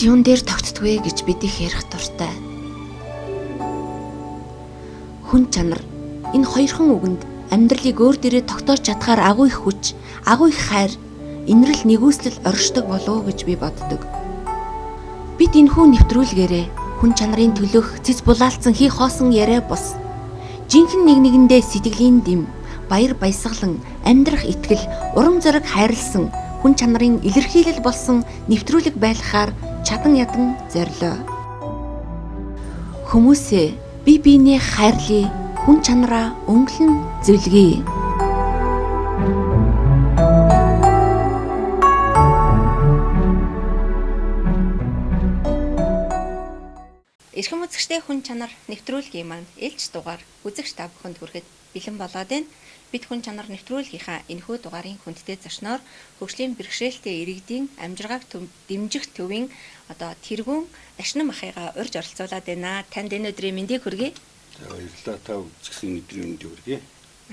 Амьдрал юун дээр тогтдгүй гэж бид их ярих дуртай. Хүн чанар энэ хоёрхан үгэнд амьдралыг өөр дээрээ тогтоож чадхаар агуу их хүч, агуу их хайр, инрэл нэгүслэл оршдог болов уу гэж би боддог. Бид энэхүү нэвтрүүлгээрээ хүн чанарын төлөөх цэц булаалцсан хий хоосон яриа бус жинхэнэ нэг нэгэндээ сэтгэлийн дэм, баяр баясгалан, амьдрах итгэл, урам зориг хайрлсан хүн чанарын илэрхийлэл болсон нэвтрүүлэг байлгахаар чадан ядан зорилоо. Хүмүүсээ бие биенээ хайрлая, хүн чанараа өнгөлн зөвлөе. Эрхэм үзэгчдээ хүн чанар нэвтрүүлгийн маань ээлж дугаар үзэгч та бүхэнд хүрэхэд бэлэн болоод байна. Бид хүн чанар нэвтрүүлгийнхаа энэхүү дугаарын хүндтэй зочноор хөгжлийн бэрхшээлтэй иргэдийн амжиргааг дэмжих төвийн одоо тэргүүн Дашнам ахыгаа урьж оролцуулаад байна. Танд энэ өдрийн мэндийг хүргэе. За баярлалаа. Та үзэгчдийн өдрийн мэндийг хүргэе.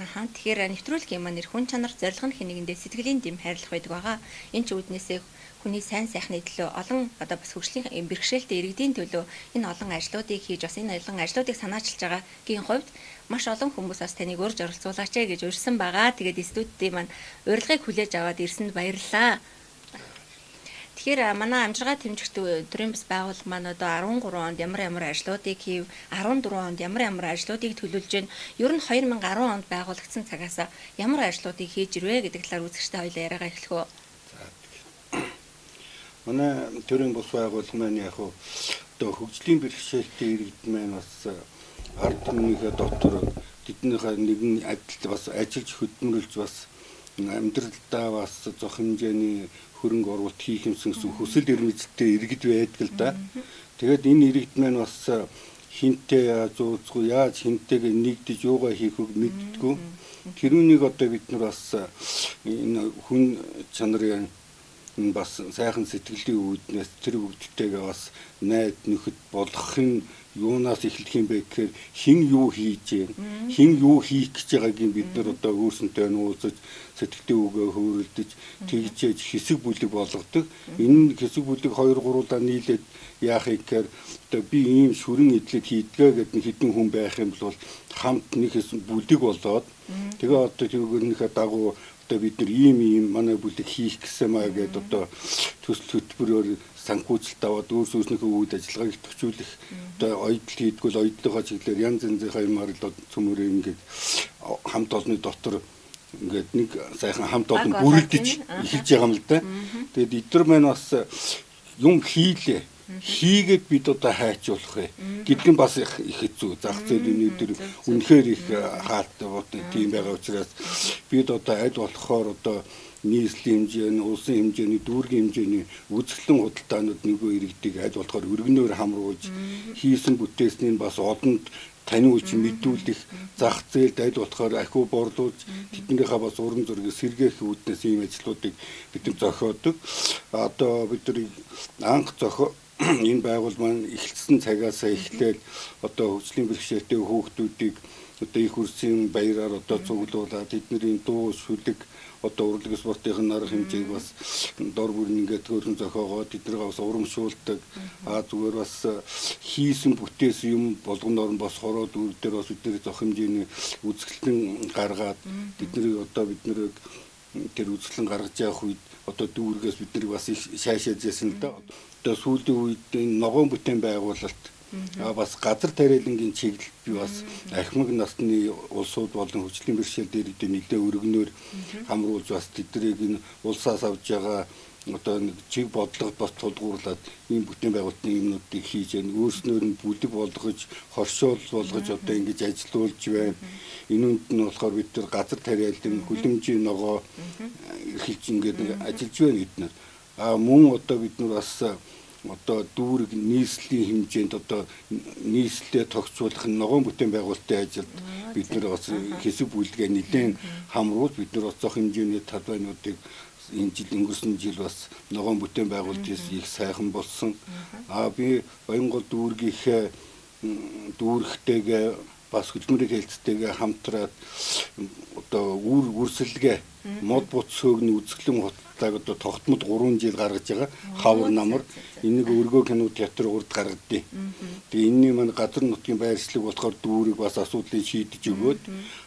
Тэгэхээр нэвтрүүлгийн маань хүн чанар зорилго нь хинэгэндээ сэтгэлийн дэм хайрлах байдаг байгаа. Энэ ч үүднээсээ хүний сайн сайхны төлөө олон одоо бас хөгжлийн бэрхшээлтэй иргэдийн төлөө энэ олон ажлуудыг хийж бас энэ олон ажлуудыг санаачилж байгаагийн хувьд маш олон хүмүүс бас таныг урьж оролцуулаач гэж урьсан байгаа. Тэгээд студидын маань урилгыг хүлээж аваад ирсэнд баярлалаа. Тэгэхээр манай амжиргаа дэмжих төрийн бас байгууллага маань одоо 13 онд ямар ямар ажлуудыг хийв, 14 онд ямар ямар ажлуудыг төлөвлөж байна. Ер нь 2010 онд байгуулагдсан цагаас ямар ажлуудыг хийж ирвэ гэдэг талаар үзэгчтэй хоёлаа яриагаа эхлэх үү. Манай төрийн бус байгууллага маань яг одоо хөгжлийн бэрхшээлтэй иргэд маань бас ард түмнийхээ дотор тэднийхээ нэгэн адилт бас ажиллаж хөдөлмөрлөж бас амьдралдаа бас зох хэмжээний хөрөнгө оруулалт хийх юмсан гэсэн хүсэл эрмэлзэлтэй иргэд байдаг л да. Тэгээд энэ иргэд маань бас хинтээ яаж уулзах, яаж хинтэйгээ нэгдэж юугаа хийх үг мэддэггүй. Тэрүүнийг одоо бид нар бас энэ хүн чанарын бас сайхан сэтгэлийн үүднээс тэр үүдтэйгээ бас найд нөхөд болгохын юунаас эхлэх юм бэ гэхээр хэн юу хийж байна, хэн юу хийх гэж байгааг бид нар одоо өөрсөнтэй нууцаж сэтгэлийн үгээ хөөрөлдөж тэгжээж хэсэг бүлэг болгодог. Энэ хэсэг бүлэг 2 3-уулаа нийлээд яах юм гэхээр одоо би ийм шүрэн эдлэг хийдгээ гэдэг хэдэн хүн байх юм бол хамт нэг хэсэг бүлэг болоод тэгээ одоо тэрнийхээ дагуу одоо бид нар ийм манай бүлэг хийх гэсэн маа гэдээ одоо төсөл хөтөлбөрөөр санхүүжилт аваад өөрсдийнхөө үйл ажиллагааг идэвхжүүлэх одоо оёдол хийдгүүл оёдлогоо чиглэлээр янз янзынхаа юмар л цөмөрөө ингээд хамт олонны дотор ингээд нэг сайхан хамт олон бүрэлдэж эхэлж байгаа юм л да. Тэгээд эдгээр маань бас юм хийлээ. Хийгээд бид одоо хайчуулах вэ гэдэг нь бас их хэцүү. Зах зээл өнөөдөр үнэхээр их хаалттай бод тийм байгаа учраас бид одоо аль болохоор одоо нийслэлийн хэмжээний, улсын хэмжээний, дүүргийн хэмжээний үзэсгэлэн худалдаанууд нөгөө иргэдийг аль болохоор өргөнөөр хамруулж хийсэн бүтээснийг бас олонд таниулж мэдүүлэх зах зээлд аль болохоор ахиу борлуулж тэднийхээ бас урам зориг сэргээх үүднээс ийм ажлуудыг бид нар зохиодог. Одоо бид нар анх зохио энэ байгууллага маань эхэлсэн цагаас эхлээд одоо хөгжлийн бэрхшээлтэй хүүхдүүдийг одоо их үрсийн баяраар одоо цуглуулад тэдний дуу шүлэг одоо урлаг спортын арга хэмжээг бас дор бүрэн ингээд хөөрхөн зохиогоо тэднийг бас урамшуулдаг. А зүгээр бас хийсэн бүтээсэн юм болгоноор нь бас хороо дүүр дээр бас бидний зох хэмжээний үзэсгэлэн гаргаад тэднийг одоо бид нэрийг тэр үзэсгэлэн гаргаж явах үед одоо дүүргээс бид нар бас их шаашааж ясан л да. Одоо сүүлийн үед энэ ногоон бүтээн байгуулалт бас газар тариалангийн чиглэлд би бас ахмаг насны улсууд болон хөгжлийн бэрхшээлтэй иргэдийг нэлээд өргөнөөр хамруулж бас тэднийг энэ улсаас авж байгаа одоо нэг чиг бодлогод бас тулгуурлаад ийм бүтээн байгуулалтын юмнуудыг хийж байна. Өөрснөөр нь бүлэг болгож, хоршоол болгож одоо ингэж ажилуулж байна. Энүүнд нь болохоор бид нар газар тариалан хүлэмжийн ногоо эрхэлж ингээд ажиллаж байна гэднээр. А мөн одоо бид нар бас одоо дүүрэг нийслэлийн хэмжээнд одоо нийслэлээ тогтцуулах ногоон бүтээн байгуулалтын ажилд бид нар бас хэсэг бүлгээ нэлээд хамруулж бид нар бас зох хэмжээний талбайнуудыг энэ жил өнгөрсөн жил бас ногоон бүтээн байгуулалт их сайхан болсон. А би Баянгол дүүргийнхээ дүүрэгтэйгээ бас хөдөлмөрийн хэлцтэйгээ хамтраад одоо үр үрсэлгээ мод бут сөөгний үзэсгэлэн худалдааг одоо тогтмол 3 жил гаргаж байгаа. Хавар намар энийг өргөө кино театр урд гаргадیں۔ Тэгээ энэний маань газар нутгийн байршлаг болохоор дүүрэг бас асуудлыг шийдэж өгөөд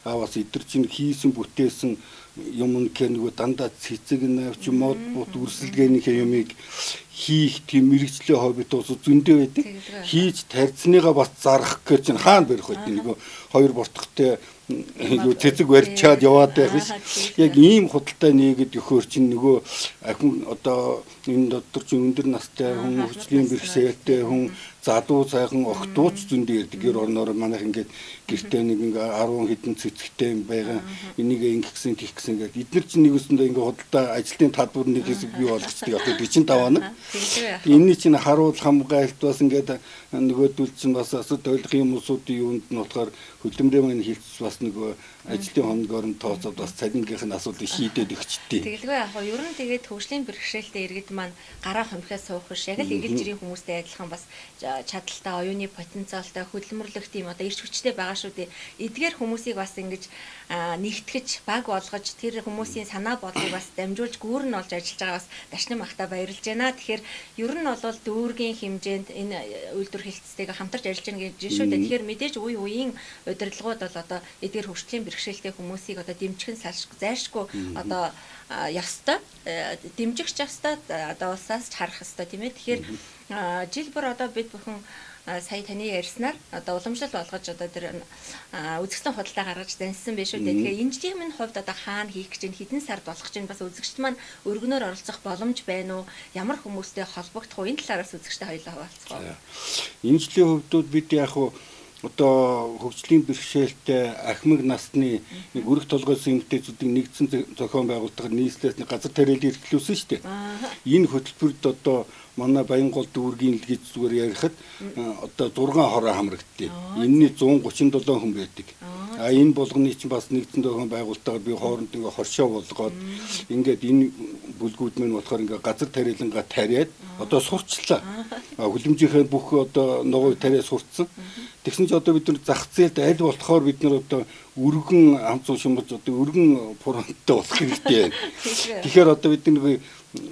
бас эдгэр чинь хийсэн бүтээсэн юм гэх нөгөө дандаа цэцэг навч мод бут өрсөлдөөнийхээ юмыг хийх тийм мэрэгжлийн хоббит ус зөндөө байдаг. Хийж тарьцныгаа бас зарах гэж чинь хаана барих вэ? Нөгөө хоёр бортготой юу цэцэг барьчаад яваад байх биш. Яг ийм худалдаа нээгээд өгөхөөр чинь нөгөө ахин одоо энэ дотор чинь өндөр настай хүн, хөгжлийн бэрхшээлтэй хүн, залуу сайхан охтууч зөндөө ирдэг. Гэр орноор манайх ингээд гэртээ нэг ингээ 10 хэдэн цэцэгтэй юм байгаа. Энийг ингэсэн тэгсэн гэдэг. Эднэр чинь нэг өсөндөө ингээ худалдаа ажлын талбар нэг хэсэг бий болгочдөг яг 45 хоног. Энэний чинь харуул хамгаалт бас ингээд нөгөөдөл чинь бас асуудал ойлгох юмсуудын юунд нь болохоор хөдөлмөрийн маань хилцс бас нөгөө ажлын хоногоор нь тооцоод бас цалингийнх нь асуудлыг шийдээд өгчтэй. Тэгэлгүй яг хоо ер нь тэгээд хөгжлийн бэрхшээлтэй иргэд маань гараа хумхиа суух биш. Яг л эгэл жирийн хүмүүстэй адилхан бас чадaltaй, оюуны потенциалтай, хөдөлмөрлөх тийм одоо эрч хүчтэй байгаа шүү дээ. Эдгээр хүмүүсийг бас ингэж нэгтгэж, баг болгож тэр хүмүүсийн санаа бодлыг бас дамжуулж гүүр нь олж ажиллаж байгаа бас Дашнам ахта баярлж байна. Тэгэхээр ер нь бол дүүргийн хэмжээнд энэ үйлдвэр хэлтстэйгээ хамтарч ажиллаж байна гэж шүү дээ. Тэгэхээр мэдээж үе үеийн удирдлагууд бол одоо эдгээр хөгжлийн бэрхшээлтэй хүмүүсийг одоо дэмжих нь зайлшгүй одоо ёстой, дэмжих ч ёстой, одоо улсаас ч харах ёстой тийм ээ. Тэгэхээр жил бүр одоо бид бүхэн сая таны ярьснаар одоо уламжлал болгож одоо тэр үзэсгэлэн худалдаа гаргаж дансан байх шүү дээ. Тэгэхээр энэ жилийн минь хувьд одоо хаана хийх гэж байна, хэдэн сард болох гэж байна, бас үзэгчд маань өргөнөөр оролцох боломж байна уу? Ямар хүмүүстэй холбогдох уу? Энэ талаараас үзэгчтэй хоёулаа хуваалцах уу? Энэ жилийн хувьд бид яг хуу одоо хөгжлийн бэрхшээлтэй ахмаг насны нэг өрх толгойсон эмэгтэйчүүдийн нэгдсэн зохион байгуулалтаар нийслэлээс нэг газар тариалан эрхлүүлсэн шүү дээ. Энэ хөтөлбөрт одоо манай Баянгол дүүргийн л гэж зүгээр ярихад одоо 6 хороо хамрагдтыг. Энэний 137 хүн байдаг. А энэ болгоны чинь бас нэгдсэн зохион байгуулалтаар би хооронд ингээ хоршоо болгоод ингээд энэ бүлгүүд мань болохоор ингээ газар тариалангаа тариад одоо сурчлаа. Хүлэмжийнхээ бүх одоо ногоог тариа сурцсан. Тэгсэн чинь одоо бид нар зах зээлд аль болохоор бид нар одоо өргөн амц уушмаж одоо өргөн фронттой болох хэрэгтэй. Тэгэхээр одоо бид нэг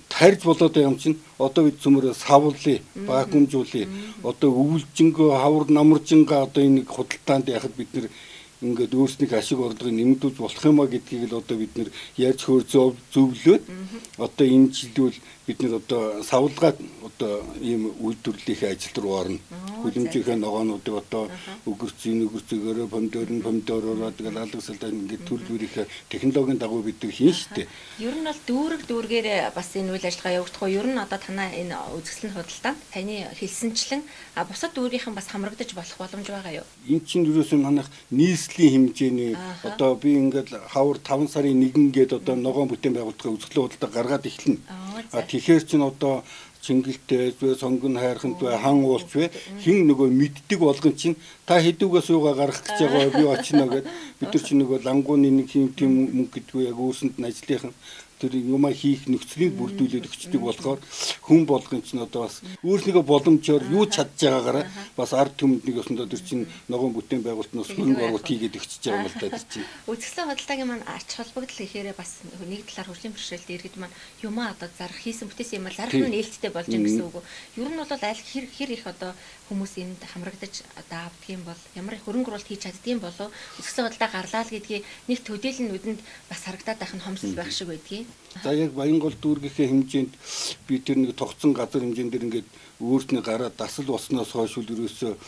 тарьж болоод байгаа юм чинь одоо бид цөмөрөө савлаа, вакуумжуулъя. Одоо өвлжөнгөө, хавар намаржингаа одоо энэ худалдаанд яхад бид нар ингээд өөрснийх ашиг орлогыг нэмэгдүүлж болох юм а гэдгийг л одоо бид нэр яаж хөөр зөвлөөд одоо энэ жилүүл бид нэр одоо савлгаа одоо ийм үйлдвэрлэлийн ажил руу орно. Хүлэмжийнхээ ногоонуудыг одоо өгөрцийн өгөрцөөгөөрөө помидор нь помидоророо тэгэл алга салаа ингээд төрөл бүрийнхээ технологийн дагуу бид нар хийн штэ. Ер нь бол дүүрэг дүүргээр бас энэ үйл ажиллагаа явагдах уу? Ер нь одоо танаа энэ үзэсгэлэн худалдаанд таны хэлсэнчлэн бусад дүүргийнхэн бас хамрагдаж болох боломж байгаа юу? Энэ чинь ерөөсөө манайх нийслэлийн хэмжээний одоо би ингээд хавар 5 сарын 1 гээд одоо ногоон бүтээн байгуулалтын үзэсгэлэн худалдаа гаргаад эхэлнэ. Тэгэхээр чинь одоо Чингэлтэй вэ, сонгон хайрханд вэ, хан уулч вэ, хин нөгөө мэддэг болгон чинь та хэдүүгээс юугаа гаргах гэж байгаа би очино гэд бид нар чинь нөгөө лангууны нэг тийм мөнгө гэдгүй яг өөрсөнд нь ажлынхан тэр юмаа хийх нөхцөлийг бүрдүүлээд өгчдөг болохоор хүн болгон чинь одоо бас өөрснийгөө боломжоор юу чадж байгаагаараа бас ард түмэнд нэг өсөндөө тэр чинь ногоон бүтээн байгуулалтнаас хөрөнгө оруулалт хийгээд өгчөж байгаа юм л да тэр чинь. Үзэсгэлэн худалдаагийн маань ач холбогдол гэхээрээ бас нэг талаар хөгжлийн бэрхшээлтэй иргэд маань юмаа одоо зарах хийсэн бүтээсэн юмаа зарах нь нээлттэй болж байгаа гэсэн үг үү? Ер нь бол аль хэр их одоо хүмүүс энд хамрагдаж одоо авдаг юм бол ямар их хөрөнгө оруулалт хийж чаддаг юм болов үзэсгэлэн худалдаа гарлаа л гэдгийг нэг төдийлөн нүдэнд бас харагдаад байх нь хомсдол байх шиг байдгийг. За яг Баянгол дүүргийнхээ хэмжээнд би тэр нэг тогтсон газар хэмжээн дээр ингээд өөртний гараа дасал болсноос хойш үл ерөөсөө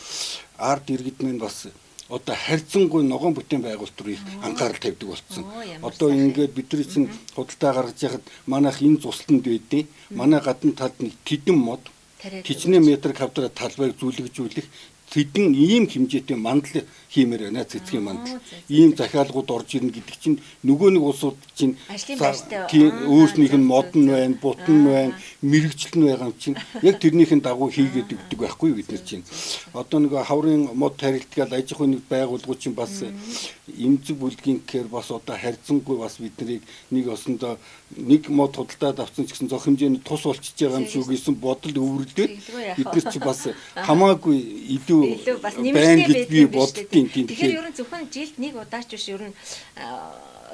ард иргэд мэн бас одоо харьцангуй ногоон бүтээн байгуулалт руу их анхаарал тавьдаг болсон. Одоо ингээд бидний чинь худалдаа гаргаж яхад манайх энэ цусланд байдیں۔ Манай гадна талд нэг тэдэн мод хичнээн метр квадрат талбайг зүлэгжүүлэх тэдэн ийм хэмжээтэй мандал хиймээр байна, цэцгийн мандал. Ийм захиалгууд орж ирнэ гэдэг чинь нөгөө нэг улсууд чинь өөрснийх нь мод нь байна, бут нь байна, мэрэгжил нь байгаа юм чинь яг тэрнийх нь дагуу хийгээд өгдөг байхгүй юу бид нар чинь. Одоо нөгөө хаврын мод тарилтгаал аж ахуйн нэг байгууллагууд чинь бас эмзэг бүлгийн гэхээр бас одоо харьцангуй бас бид нарыг нэг осондоо нэг мод худалдаад авсан ч гэсэн зох хэмжээний тус болчихж байгаа юм шиг гэсэн бодол өвөрлөөд бид нар чи бас хамаагүй илүү бас нэмэгдээ гэж би боддtiin. Тэгэхээр ер нь зөвхөн жилд нэг удаач биш ер нь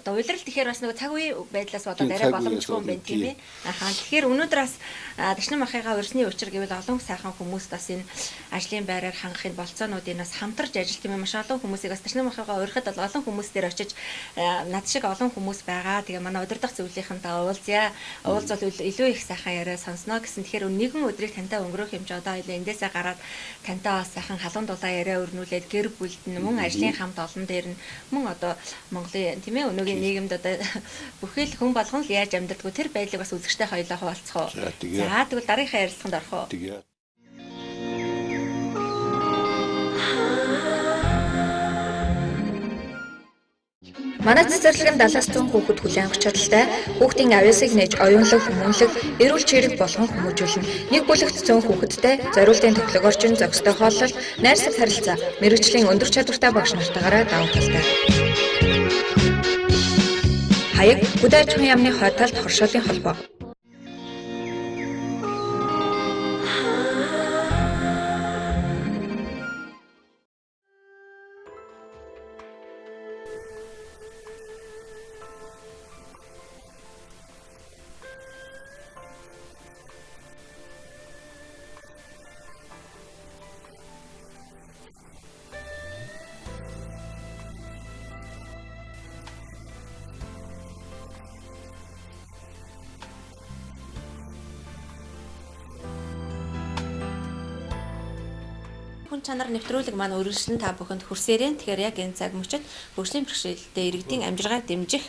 Одоо улирал тэгэхээр бас нөгөө цаг үе байдлаас болоод арай боломжгүй юм байна тийм ээ. Ахаа тэгэхээр өнөөдөр бас Дашнам ахыгаа урьсны учир гэвэл олон сайхан хүмүүст бас энэ ажлын байраар хангахын болцоонуудыг бас хамтарч ажиллах юм маш олон хүмүүсийг бас Дашнам ахыгаа урихад бол олон хүмүүс дээр очиж над шиг олон хүмүүс байгаа. Тэгээ манай удирдах зөвлийнхэнтэй уулзъя. Уулзвал илүү их сайхан яриа сонсно гэсэн. Тэгэхээр нэгэн өдрийг тантай өнгөрөөх юм чи одоо хоёлаа эндээсээ гараад тантай бас сайхан халуун дулаан яриа өрнүүлээд гэр бүлд нь мөн ажлын хамт олон дээр нь мөн одоо Монголын тийм ээ өнөөгийн нийгэмд одоо бүхэл хүн болгон л яаж амьдэрдгүү тэр байдлыг бас үзэгчтэй хоёлаа хуваалцах уу. За тэгвэл дараагийнхаа ярилцлаганд орох уу. Тэгээ. Манай цэцэрлэг нь 70-100 хүүхэд хүлээн авах чадaltaй, хүүхдийн авьяасыг нээж оюунлаг, хүмүүнлэг, эрүүл чирэг болгон хүмүүжүүлнэ. Нэг бүлэгт 100 хүүхэдтэй, зориултын тохилог орчин, зохистой хооллолт, найрсаг харилцаа, мэргэжлийн өндөр чадвартай багш нартайгаараа давуу талтай. Хаяг Хөдөө аж ахуйн яамны хойд талд хоршоолын холбоо. Хүн чанар нэвтрүүлэг маань үргэлжлэн та бүхэнд хүрсээрэн. Тэгэхээр яг энэ цаг мөчид хөгжлийн бэрхшээлтэй иргэдийн амжиргааг дэмжих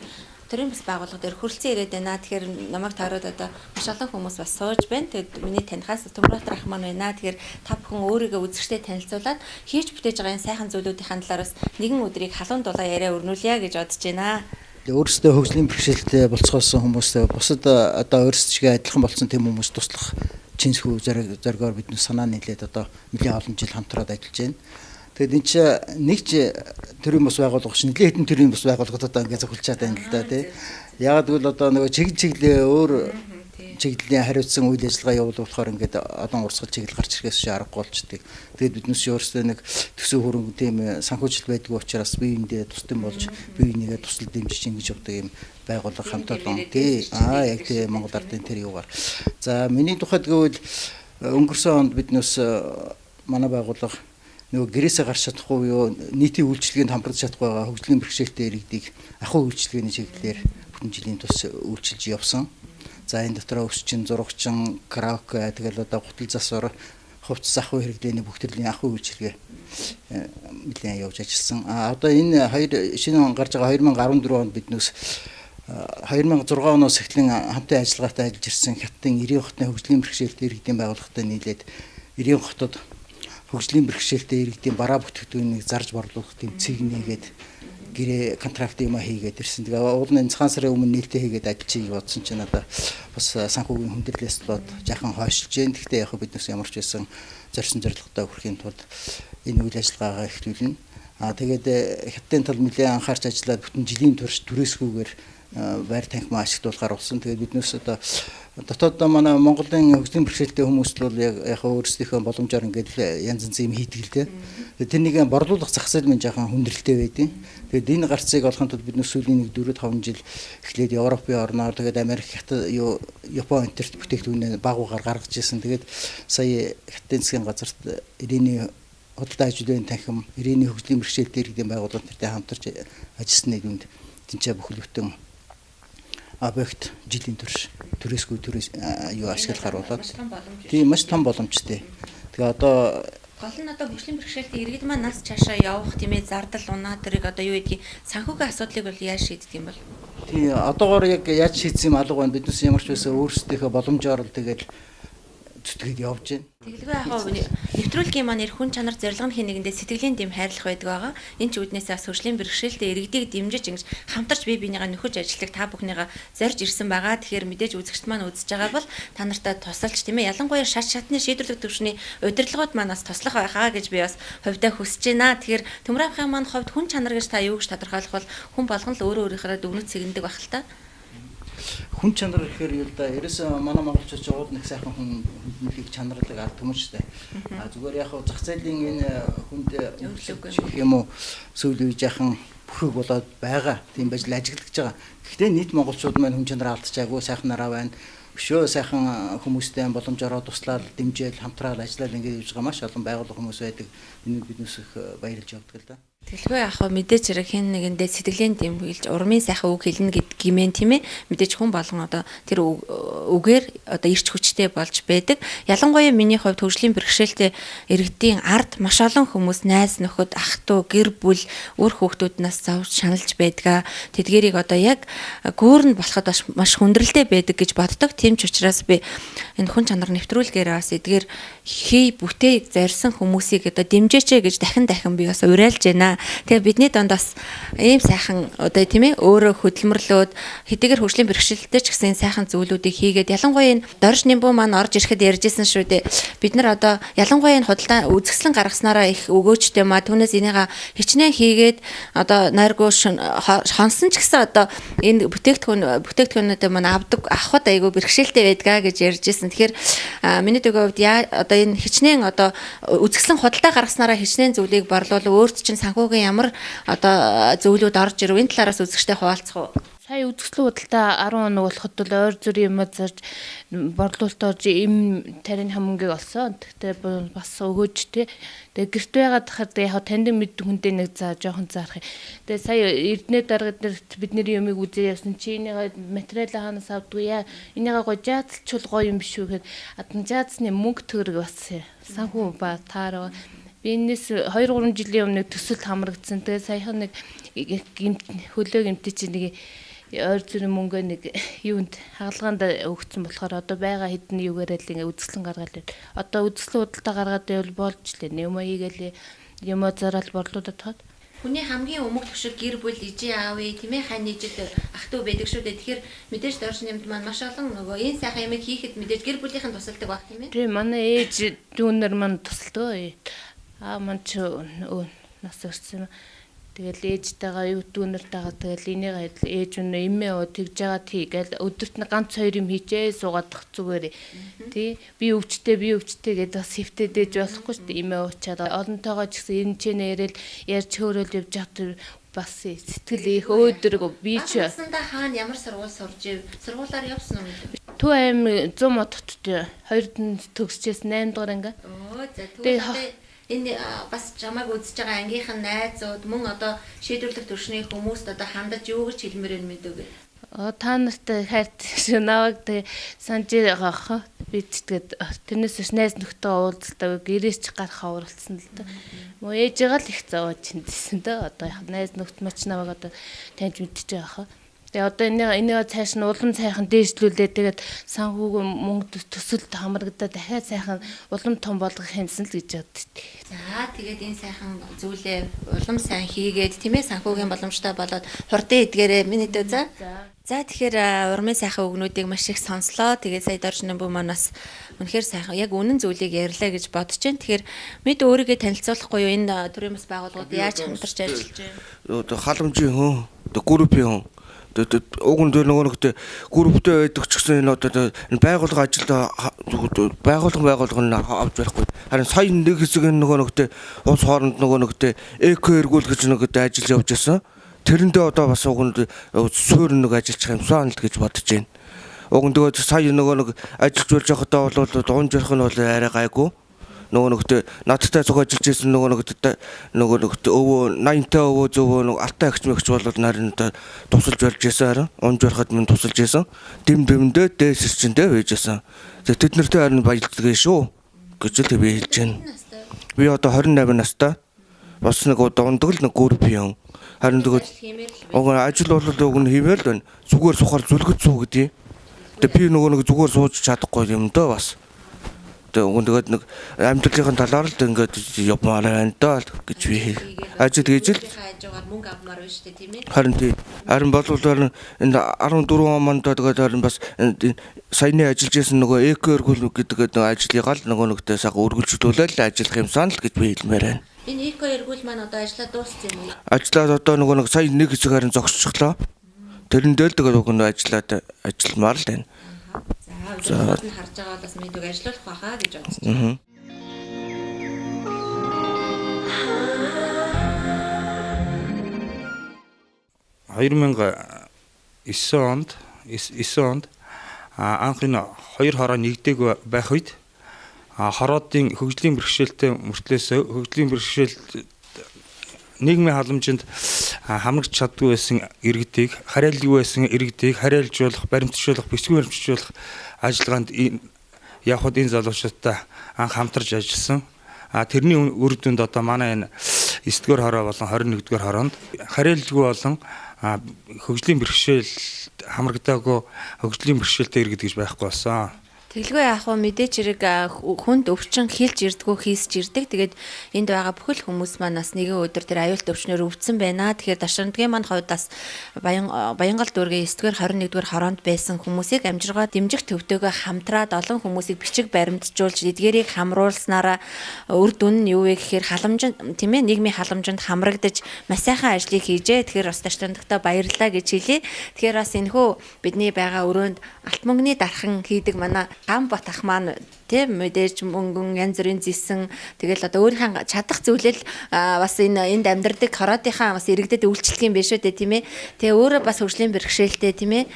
төрийн бас байгууллага дээр хүрэлцэн ирээд байна. Тэгэхээр намайг таарад одоо маш олон хүмүүс бас сууж байна. Тэгээд миний танихаас Төмөрбаатар ах маань байна. Тэгэхээр та бүхэн өөрийгөө үзэгчтэй танилцуулаад хийж бүтээж байгаа энэ сайхан зүйлүүдийн талаар бас нэгэн өдрийг халуун дулаан яриа өрнүүлье гэж бодож байна. Өөрсдөө хөгжлийн бэрхшээлтэй болцгоосон хүмүүстэй бусад одоо өөрсдөө адилхан болсон тийм хүмүүс туслах чинсхүү зоригоор бид санаа нийлээд одоо нэлээн олон жил хамтраад ажиллаж байна. Тэгээд энэ чинь нэг ч төрийн бус байгууллага ш нэлээн хэдэн төрийн бус байгууллагад одоо ингээд зохилцаад байна л да тий. Яагаад гэвэл одоо нөгөө чиглэл өөр чиглэлийн хариуцсан үйл ажиллагаа явуулахаар ингээд олон урсгал чиглэл гарч ирэхээс аргагүй болчдөг. Тэгээд биднээс өөрсдөө нэг төсөв хөрөнгө тийм санхүүжилт байдгүй учраас бие биендээ тусдам болж бие бинийгээ тусал дэмжиж ингэж явдаг юм байгууллага хамт олон тий. Аа яг тий Монгол ардын тэр юугаар. За миний тухайд гэвэл өнгөрсөн онд биднээс манай байгууллага нөгөө гэрээсээ гарч чадахгүй юу нийтийн үйлчилгээнд хамрагдаж чадахгүй байгаа хөгжлийн бэрхшээлтэй иргэдийг ахуй үйлчилгээний чиглэлээр бүтэн жилийн тус үйлчилж явсан. За энэ дотроо өсчин, зурагчин, караоке тэгэл одоо гутал засвар, хувцас ахуй хэрэглээний бүх төрлийн ахуй үйлчилгээ нэлээд явж ажилласан. А одоо энэ хоёр шинэ он гарч байгаа 2014 онд биднээс 2006 оноос эхлэн хамтын ажиллагаатай ажиллаж ирсэн Хятадын 90 хотын хөгжлийн бэрхшээлтэй иргэдийн байгууллагатай нийлээд 90 хотод хөгжлийн бэрхшээлтэй иргэдийн бараа бүтээгдэхүүнийг зарж борлуулах тийм цэг нээгээд гэрээ контракт юм хийгээд ирсэн. Тэгээ уул нь цагаан сарын өмнө нээлттэй хийгээд ажиллажийг бодсон чинь одоо бас санхүүгийн хүндрэлээс болоод жаахан хойшилж जैन. Гэхдээ яг биднээс ямар ч байсан зорьсон зорилготой хүрэхийн тулд энэ үйл ажиллагаагаа эхлүүлнэ. Аа тэгээд Хятадын тал нэлээд анхаарч ажиллаад бүтэн жилийн турш түрээсгүйгээр байр танхимаа ашигтуулахаар болсон. Тэгээд биднээс одоо дотоод манай Монголын хөгжлийн бэрхшээлтэй хүмүүс л бол яг өөрсдийнхөө боломжоор ингээд янз янз юм хийдэг л дээ. Тэгээд тэрнийг борлуулах зах зээл мэн жаахан хүндрэлтэй байдیں۔ Тэгээд энэ гарцыг олохын тулд бид сүүлийн нэг 4-5 жил эхлээд Европын орноор тэгээд Америк, Хятад, юу Япон энтерт бүтээгдэхүүнээ баг багаар гаргаж ирсэн. Тэгээд сая Хятадын засгийн газарт ирээний худалдаа аж ахуйн танхим, ирээний хөгжлийн бэрхшээлтэй иргэдийн байгууллага тэртэй хамтарч ажилласны дүнд тэнцээ бүхэл бүтэн объект жилийн турш түрээсгүй түрээс юу ашиглахаар болоод тийм маш том боломжтой. Тэгээ одоо гол нь одоо хөгжлийн бэрхшээлтэй иргэд маань нас цаашаа явах тийм ээ зардал унаа тэрийг одоо юу гэдгийг санхүүгийн асуудлыг бол яаж шийддэг юм бол? Тийм одоогоор яг яаж шийдсэн юм алга байна. Биднээс ямар ч байсан өөрсдийнхөө боломжоор л тэгэл зүтгээд явж байна. Тэгэлгүй яг нэвтрүүлгийн маань эр хүн чанар зорилго нь хин нэгэндээ сэтгэлийн дэм хайрлах байдаг байгаа. Энэ ч үүднээсээ бас хөгжлийн бэрхшээлтэй иргэдийг дэмжиж ингэж хамтарч бие биенийгээ нөхөж ажиллах та бүхнийгээ зорж ирсэн байгаа. Тэгэхээр мэдээж үзэгчд маань үзэж байгаа бол та нартай тусалж тийм ээ ялангуяа шат шатны шийдвэрлэх түвшний удирдлагууд маань бас туслах байхаа гэж би бас хувьдаа хүсэж байна. Тэгэхээр Төмөр ахын маань хувьд хүн чанар гэж та юу гэж тодорхойлох бол хүн болгон л өөрөө өөрийнхөө дүгнэлт цэгэндэг байх л та. Хүн чанар гэхээр юу л да ерөөсөө манай монголчууд уул нэг сайхан хүн хүндлийг чанарлаг ард түмэн шүү дээ. А зүгээр яг зах зээлийн энэ хүнд гэх юм уу сүүлийн үе жаахан бүхэг болоод байгаа. Тийм байж л ажиглагдж байгаа. Гэхдээ нийт монголчууд маань хүн чанараа алдчихаагүй, сайхнараа байна. Өшөө сайхан хүмүүстэй боломжоор туслаад, дэмжээл, хамтраал ажиллаад ингэж явж байгаа маш олон байгууллага хүмүүс байдаг. Энийг биднээс их баярлж явдаг л да. Тэгэлгүй яг хөө мэдээч хэрэг хэн нэгэндээ сэтгэлийн дэм хэлж урмын сайхан үг хэлнэ гэмэн тийм ээ, мэдээч хүн болгон одоо тэр үгээр одоо ирч хүчтэй болж байдаг. Ялангуяа миний хувьд хөгжлийн бэрхшээлтэй иргэдийн ард маш олон хүмүүс найз нөхөд, ах トゥ, гэр бүл, үр хүүхдүүднээс зовж шаналж байдгаа. Тэдгэрийг одоо яг гүүрн болоход бас маш хүндрэлтэй байдаг гэж боддог. Тийм ч учраас би энэ хүн чанар нэвтрүүлгээр бас эдгээр хий бүтээг зорьсон хүмүүсийг одоо дэмжээч гэж дахин дахин би бас уриалж байна. Тэгээ бидний донд бас ийм сайхан одоо тийм ээ өөрөө хөдөлмөрлөөд хэдийгээр хөгжлийн бэрхшээлтэй ч гэсэн сайхан зүйлүүдийг хийгээд, ялангуяа энэ Дорж Нимбүү маань орж ирэхэд ярьжсэн шүү дээ. Бид нар одоо ялангуяа энэ худалдаа үзэсгэлэн гаргаснараа их өгөөжтэй маа, түүнээс энийга хичнээн хийгээд одоо нойргүй хонсон ч гэсэн одоо энэ бүтээгдэхүүнүүдээ маань авдаг авахд айгүй бэрхшээлтэй байдгаа гэж ярьжсэн. Тэгэхээр миний дүүгийн хувьд яа одоо энэ хичнээн одоо үзэсгэлэн худалдаа гаргаснараа хичнээн зүйлийг борлуул өөрт чинь санхүүгийн ямар одоо зөвлүүд орж ирв, энэ талаараас үзэгчтэй хуваалцах уу? Сая үзэсгэлэн худалдаа 10 хоног болоход бол ойр зүрийн юм зарж борлуулалт орж им тарийн хамнгийг олсон. Тэгтээ бас өгөөжтэй. Тэгээ гэрт байгаад хахад яг таньд мэддэг хүндээ нэг за жоохон зарах. Тэгээ сая Эрдэнэ дарга дээр бидний юмыг үзээ явсан чи энийгээ материал хаанаас авдгүй яа. Энийгээ гоо жаазлчул гоё юм биш үү гэхэд адан жаазны мөнгө төгрөг бас санхүү ба таараа. Би энэс 2-3 жилийн өмнө төсөлд хамрагдсан. Тэгээ саяхан нэг хөлөө гэмтэй чи нэг ойр зүрийн мөнгөө нэг юунд хагалгаанд өгсөн болохоор одоо байгаа хэдэн юугаараа л ингээ үзэсгэлэн гаргаад байв. Одоо үзэсгэлэн худалдаа гаргаад байвал болж лээ. Юм хийгээл юм зараал борлуулад таад. Хүний хамгийн өмнөх төшөг гэр бүл, ижи аавыг тийм ээ хань ижил ах トゥ байдаг шүү дээ. Тэгэхээр мэдээж Дорж Нямд маань маш олон нөгөө энэ сайхан юмыг хийхэд мэдээж гэр бүлийнхэн тусалдаг байх тийм ээ. Тийм, манай ээж дүүнер маань тусалдаг. Аа ман ч нас өрсөн юм. Тэгэл ээжтэйгээ юу дүүнэртэйгээ тэгэл энийг ээж өнөө эмээ оо тэгж байгаа тий гэл өдөрт нь ганц хоёр юм хийчээ суугаадах зүгээр тий би өвчтэй гэдээ бас хэвтээд ээж болохгүй шүү дээ. Эмээ уучаад олонтойгоо ч гэсэн энэ ч нэрэл ярьж хөөрөөл явж хат бас сэтгэл их өөдрөг би ч насандаа хаана ямар сургууль сурж ив? Сургуулаар явсан уу? Төв аймаг 100 мод хотод хоёрд нь төгсчээс 8 дугаар анги. Өө за тэгвэл энэ бас чамайг үзэж байгаа ангийнхан найзууд мөн одоо шийдвэрлэх түвшний хүмүүст одоо хандаж юу гэж хэлмээр байна мэдээ гэ? Та нарт хайрт шүү наваг тэг санаж байгаа би тэгээд тэрнээс биш найз нөхдөйгөө уулзалтаа гэрээс ч гарах авралцсан л да. Мөн ээжигээ л их зовоож чиндсэн дөө. Одоо яг найз нөхд мач наваг одоо таньж мэдчихэж байгаа хаа. Тэгээ одоо энийг цааш нь улам сайхан дээшлүүлээ тэгээд санхүүгийн мөнгө төсөлд хамрагдаа дахиад сайхан улам том болгох юмсан л гэж боддоо. За тэгээд энэ сайхан зүйлээ улам сайн хийгээд тийм ээ санхүүгийн боломжтой болоод хурдан эдгээрээ миний дөө за. За тэгэхээр урмын сайхан үгнүүдийг маш их сонслоо. Тэгээд сая Дорж Нимбүү маань бас үнэхээр сайхан яг үнэн зүйлийг ярьлаа гэж бодож байна. Тэгэхээр мэд өөрийгөө танилцуулахгүй юу? Энэ төрийн бас байгууллагууд яаж хамтарч ажиллаж байна? Халамжийн хүн, группийн хүн. Уг нь нөгөө нэгт групптэй байдаг ч гэсэн энэ одоо энэ байгууллага ажилд байгууллага нь авч барихгүй. Харин сая нэг хэсэг энэ нөгөө нэгт улс хооронд нөгөө нэгт эко эргүүл гэж нөгөөд ажил явж байсан. Тэрэндээ одоо бас уг нь суур нэг ажиллах юмсан л гэж бодож байна. Уг нь тэгээд сая нөгөө нэг ажиллаж болж байхдаа бол унж ярих нь бол арай гайгүй. Нөгөө нэгт надтай цуг ажиллаж байсан нөгөө нэгт өвөө 80-тай өвөө зөвөө нэг алтай агч мэгч бол нарийн тусалж болж байсан харин унж барахад минь тусалж байсан. Дэм дэмдээ дээсэрчэндээ байж байсан. Тэгээд тэд нартай харин баялдаг шүү гэж л би хэлж байна. Би одоо 28 настай. Бас нэг ундаг л нэг групп юм. Харин тэгээд уг ажил бол уг нь хиймээр л байна. Зүгээр сухаар зүлгэж суу гэдэг. Тэгээд би нөгөө нэг зүгээр сууж чадахгүй юм дөө бас. Тэгээд нэг амьдралын талаар л ингээд явмаар байна даа гэж би ажил хийж л мөнгө авмаар байна шүү дээ тийм ээ. Харин тий. Харин болвол энэ 14 он манд тэгээд харин бас саяны ажиллаж байсан нөгөө эко эргүүл гэдэг нөгөө ажлыгаа л нөгөө нэгтээ сайхан үргэлжлүүлээд л ажиллах юмсан л гэж би хэлмээр байна. Энэ эко эргүүл маань одоо ажиллаа дууссан юм уу? Ажиллаад одоо нөгөө нэг сая нэг хэсэг харин зогсчихлоо. Тэрэндээ л тэгээд уг нь ажиллаад ажилламаар л байна. За нь харж байгаа бол бас мэдүүг ажиллуулах байхаа гэж бодож байна. 2009 онд 9 онд анх энэ хоёр хороо нэгдээгүй байх үед хороодын хөгжлийн бэрхшээлтэй мөртлөөс хөгжлийн бэрхшээл нийгмийн халамжинд хамрагч чаддгүй байсан иргэдийг, хариалгүй байсан иргэдийг хариалжуулах, баримтжуулах, бичгүй баримтжуулах ажиллагаанд явхад энэ залуучуудтай анх хамтарч ажилласан. Тэрний үр дүнд одоо манай энэ 9-р хороо болон 21-р хороонд хариалжгүй болон хөгжлийн бэрхшээл хамрагдаагүй хөгжлийн бэрхшээлтэй иргэд гэж байхгүй болсон. Тэглгүй яах вэ, мэдээч хэрэг хүнд өвчин хилж ирдгүү, хийсч ирдэг. Тэгээд энд байгаа бүхэл хүмүүс маань бас нэгэн өдөр тэр аюулт өвчнөр өвдсөн байна. Тэгэхээр Дашрандгийн маань хувьд бас Баянгал дүүргийн 9-р 21-р хороонд байсан хүмүүсийг амжиргаа дэмжих төвтэйгөө хамтраад олон хүмүүсийг бичиг баримтжуулж эдгээрийг хамруулснараа үр дүн нь юу вэ гэхээр халамжинд, тийм ээ, нийгмийн халамжинд хамрагдаж маш сайхан ажлыг хийжээ. Тэгэхээр бас Дашрандагтаа баярлалаа гэж хэлье. Тэгэхээр бас энэхүү бидний байгаа өрөөнд алт мөнгөний дархан хийдэг манай Гам бот ах маань, тийм, мэдээж мөнгөн янз бүрийн зисэн, тэгэл одоо өөрийнхөө чадах зүйлэл бас энэ энд амьдардаг хороодынхаа бас иргэдэд үйлчлэх юм биш үү дээ, тийм ээ. Тэгээ өөрөө бас хөгжлийн бэрхшээлтэй, тийм ээ.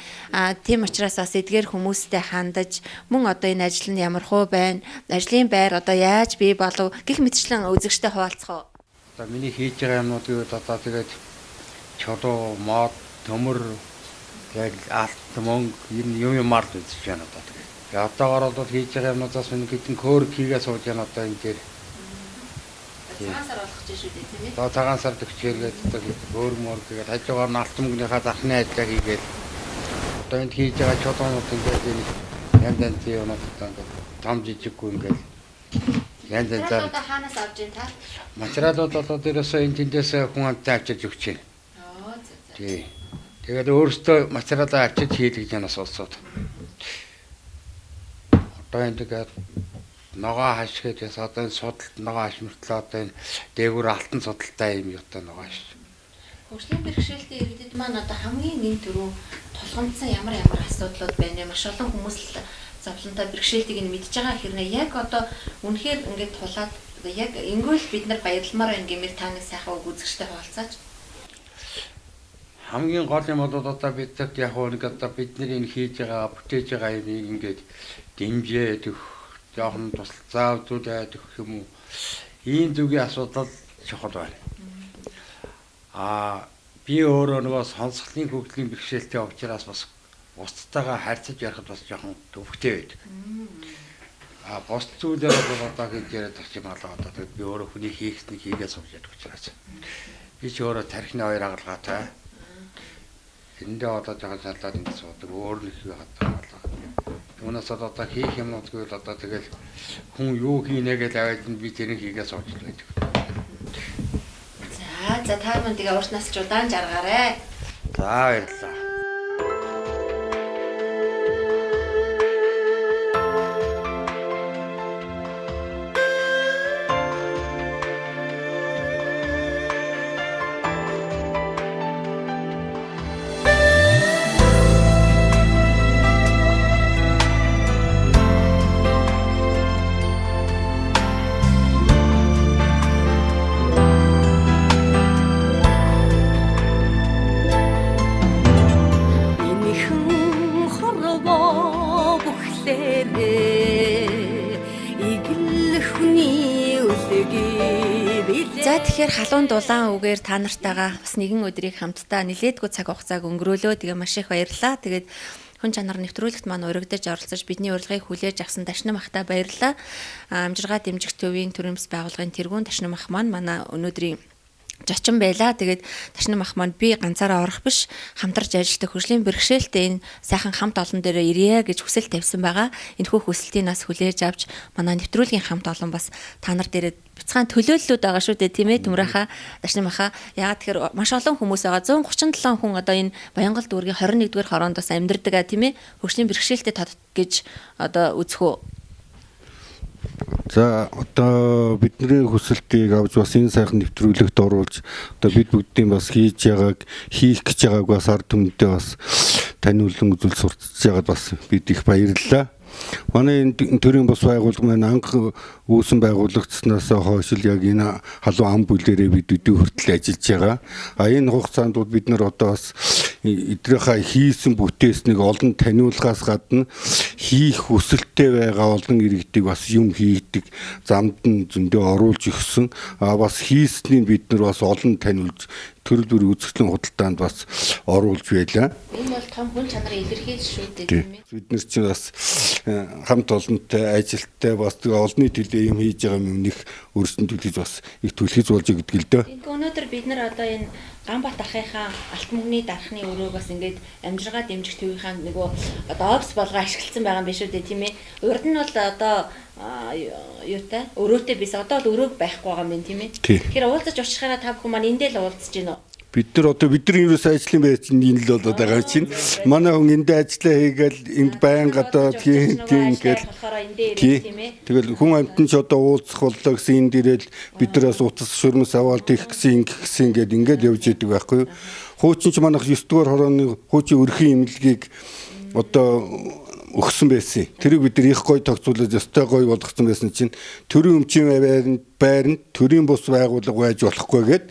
Тийм учраас бас эдгээр хүмүүстэй хандаж мөн одоо энэ ажил нь ямар хуу байна, ажлын байр одоо яаж бий болов гэх мэтчлэн үзэгчтэй хуваалцах уу? Одоо миний хийж байгаа юмнууд гэвэл одоо тэгээд чулуу, мод, төмөр, тэгээд алт, мөнгө энэ юм юмар л үзэж байна одоо тэгээд. Одоогоор бол хийж байгаа юмнуудаас минь хэдэн көөрг хийгээ сууж байна одоо энэ дээр. Цагаан сар болох гэж шүү дээ, тийм ээ. Одоо цагаан сар төгчээлгээд одоо көөрг мөрг хийгээд хажуугаар нь алт мөнгөнийхаа зархны ажлаа хийгээд одоо энд хийж байгаа чулуунууд ингээд энэ янз янзын юмнууд одоо ингээд том жижиггүй ингээд янз янзаар. Одоо хаанаас авч байна та? Материалууд одоо дээрээсээ энэ тэндээс хүн амтаа авчирч өгч байна. Оо зэ зэ. Тий. Тэгээд өөрөөсөө материалаа авчирч хийдэг жанаас улсууд. Одоо энэ тэгээд ногоо хаш гэж одоо энэ судалт ногоо хаш мөртлөө одоо энэ дээгүүр алтан судалтай юм юутай ногоо хаш. Хөгжлийн бэрхшээлтэй иргэдэд маань одоо хамгийн нэг түрүү тулгамдсан ямар ямар асуудлууд байна вэ? Маш олон хүмүүс л зовлонтой бэрхшээлтийг нь мэдж байгаа хэрнээ яг одоо үнэхээр ингээд тулаад одоо яг ингүүл бид нар баярламаар байна гэмээр та нэг сайхан үг үзэгчтэй хуваалцаач. Хамгийн гол юм бол одоо бид нарт яг нэг одоо бидний энэ хийж байгаа бүтээж байгаа юмыг ингээд дэмжээд өгөх, жоохон тусалцаа үзүүлээд өгөх юм уу? Ийм зүгийн асуудал чухал байна. Би өөрөө нөгөө сонсголын хөгжлийн бэрхшээлтэй учраас бас бусдтайгаа харьцаж ярихад бас жоохон төвөгтэй байдаг. Бус зүйлээр бол одоо хийж яриад тах юм алга одоо тэгээд би өөрөө хүний хийхснийг хийгээ сууж яддаг учраас. Би ч өөрөө тархины хоёр агалгаатай. Тэрэндээ одоо жоохон салаад ингэ суудаг. Өөр нэг юу хатдаг болоо. Түүнээс одоо хийх юмнууд гэвэл одоо тэгэл хүн юу хийнэ гэж аваад нь би тэрийг хийгээ сууж байдаг. За та мөн тэгээ урт насч удаан жаргаарай. За баярлалаа. За тэгэхээр халуун дулаан үгээр та нартайгаа бас нэгэн өдрийг хамтдаа нилээдгүй цаг хугацааг өнгөрөөлөө. Тэгээ маш их баярлалаа. Тэгээд хүн чанар нэвтрүүлэгт маань урагдаж оролцож бидний урилгыг хүлээж авсан Дашнам ахтай баярлалаа. Амжиргаа дэмжих төвийн төрийн бас байгууллагын тэргүүн Дашнам ах маань манай өнөөдрийн зочин байлаа. Тэгээд Дашнам ах маань би ганцаараа орох биш, хамтарч ажилладаг хөгжлийн бэрхшээлтэй энэ сайхан хамт олон дээр ирье гэж хүсэл тавьсан байгаа. Энэхүү хүсэлтийг нас хүлээж авч манай нэвтрүүлгийн хамт олон бас та нар дээрээ бяцхан төлөөллүүд байгаа шүү дээ, тийм ээ, Төмрийнхаа Дашнам ахаа. Яагаад тэгэхээр маш олон хүмүүс байгаа. 137 хүн одоо энэ Баянгал дүүргийн 21-р хороонд бас амьдардаг, тийм ээ. Хөгжлийн бэрхшээлтэй тод гэж одоо үзэх үү? За одоо бидний хүсэлтийг авч бас энэ сайхан нэвтрүүлэгт оруулж одоо бид бүгдийн бас хийж байгааг хийх гэж байгааг бас ард түмэндээ бас таниулан үзүүл сурталчилж байгаад бас бид их баярлалаа. Манай энэ төрийн бус байгууллага маань анх үүсэн байгуулагдсанаас хойш л яг энэ халуун ам бүлэрээ бид өдөө хүртэл ажиллаж байгаа. А энэ хугацаанд бол бид нар одоо бас эдрийнхаа хийсэн бүтээснийг олон таниулахаас гадна хийх хүсэлттэй байгаа олон иргэдийг бас юм хийдэг замд нь зөндөө оруулж өгсөн. А бас хийснийг бид нар бас олон таниулж төрөл бүрийн үзэсгэлэн худалдаанд бас оруулж байлаа. Энэ бол том хүн чанарын илэрхийлэл шүү дээ, тийм ээ. Бид нар чинь бас хамт олонтой ажилттай бас тэгээ олонний төлөө юм хийж байгаа юм нэг өөрсөнд түлхэж бас их түлхэж болж гэдэг л дөө. Өнөөдөр бид нар одоо энэ Ганбат ахынхаа алт мөнгөний дархны өрөөг бас ингээд амжиргаа дэмжих төвийнхаа нөгөө одоо офис болгоо ашигласан байгаа юм биш үү дээ, тийм ээ. Урд нь бол одоо юутай өрөөтэй биш, одоо бол өрөөг байхгүй байгаа юм байна, тийм ээ. Тэгэхээр уулзаж очихаараа та бүхэн маань эндээ л уулзаж гин үү? Бид нар одоо бидний ерөөс ажлын байр чинь энэ л болоод байгаа чинь. Манай хүн эндээ ажиллаа хийгээл энд байнга одоо тийм ингээл тийм ээ. Тэгэл хүн амьтан ч одоо уулзах боллоо гэсэн энд ирээл бид нараас утас шүрмэс аваад тийх гэсэн ингэх гэсэн ингээд ингээд явж идэг байхгүй юу. Хуучин ч манайх 9 дугаар хорооны хуучин өрхийн имлэгийг одоо өгсөн байсан. Тэрийг бид нар их гоё тогтцуулаад ёстой гоё болгоцсон байсан чинь төрийн өмчийн байранд төрийн бус байгууллага байж болохгүй гээд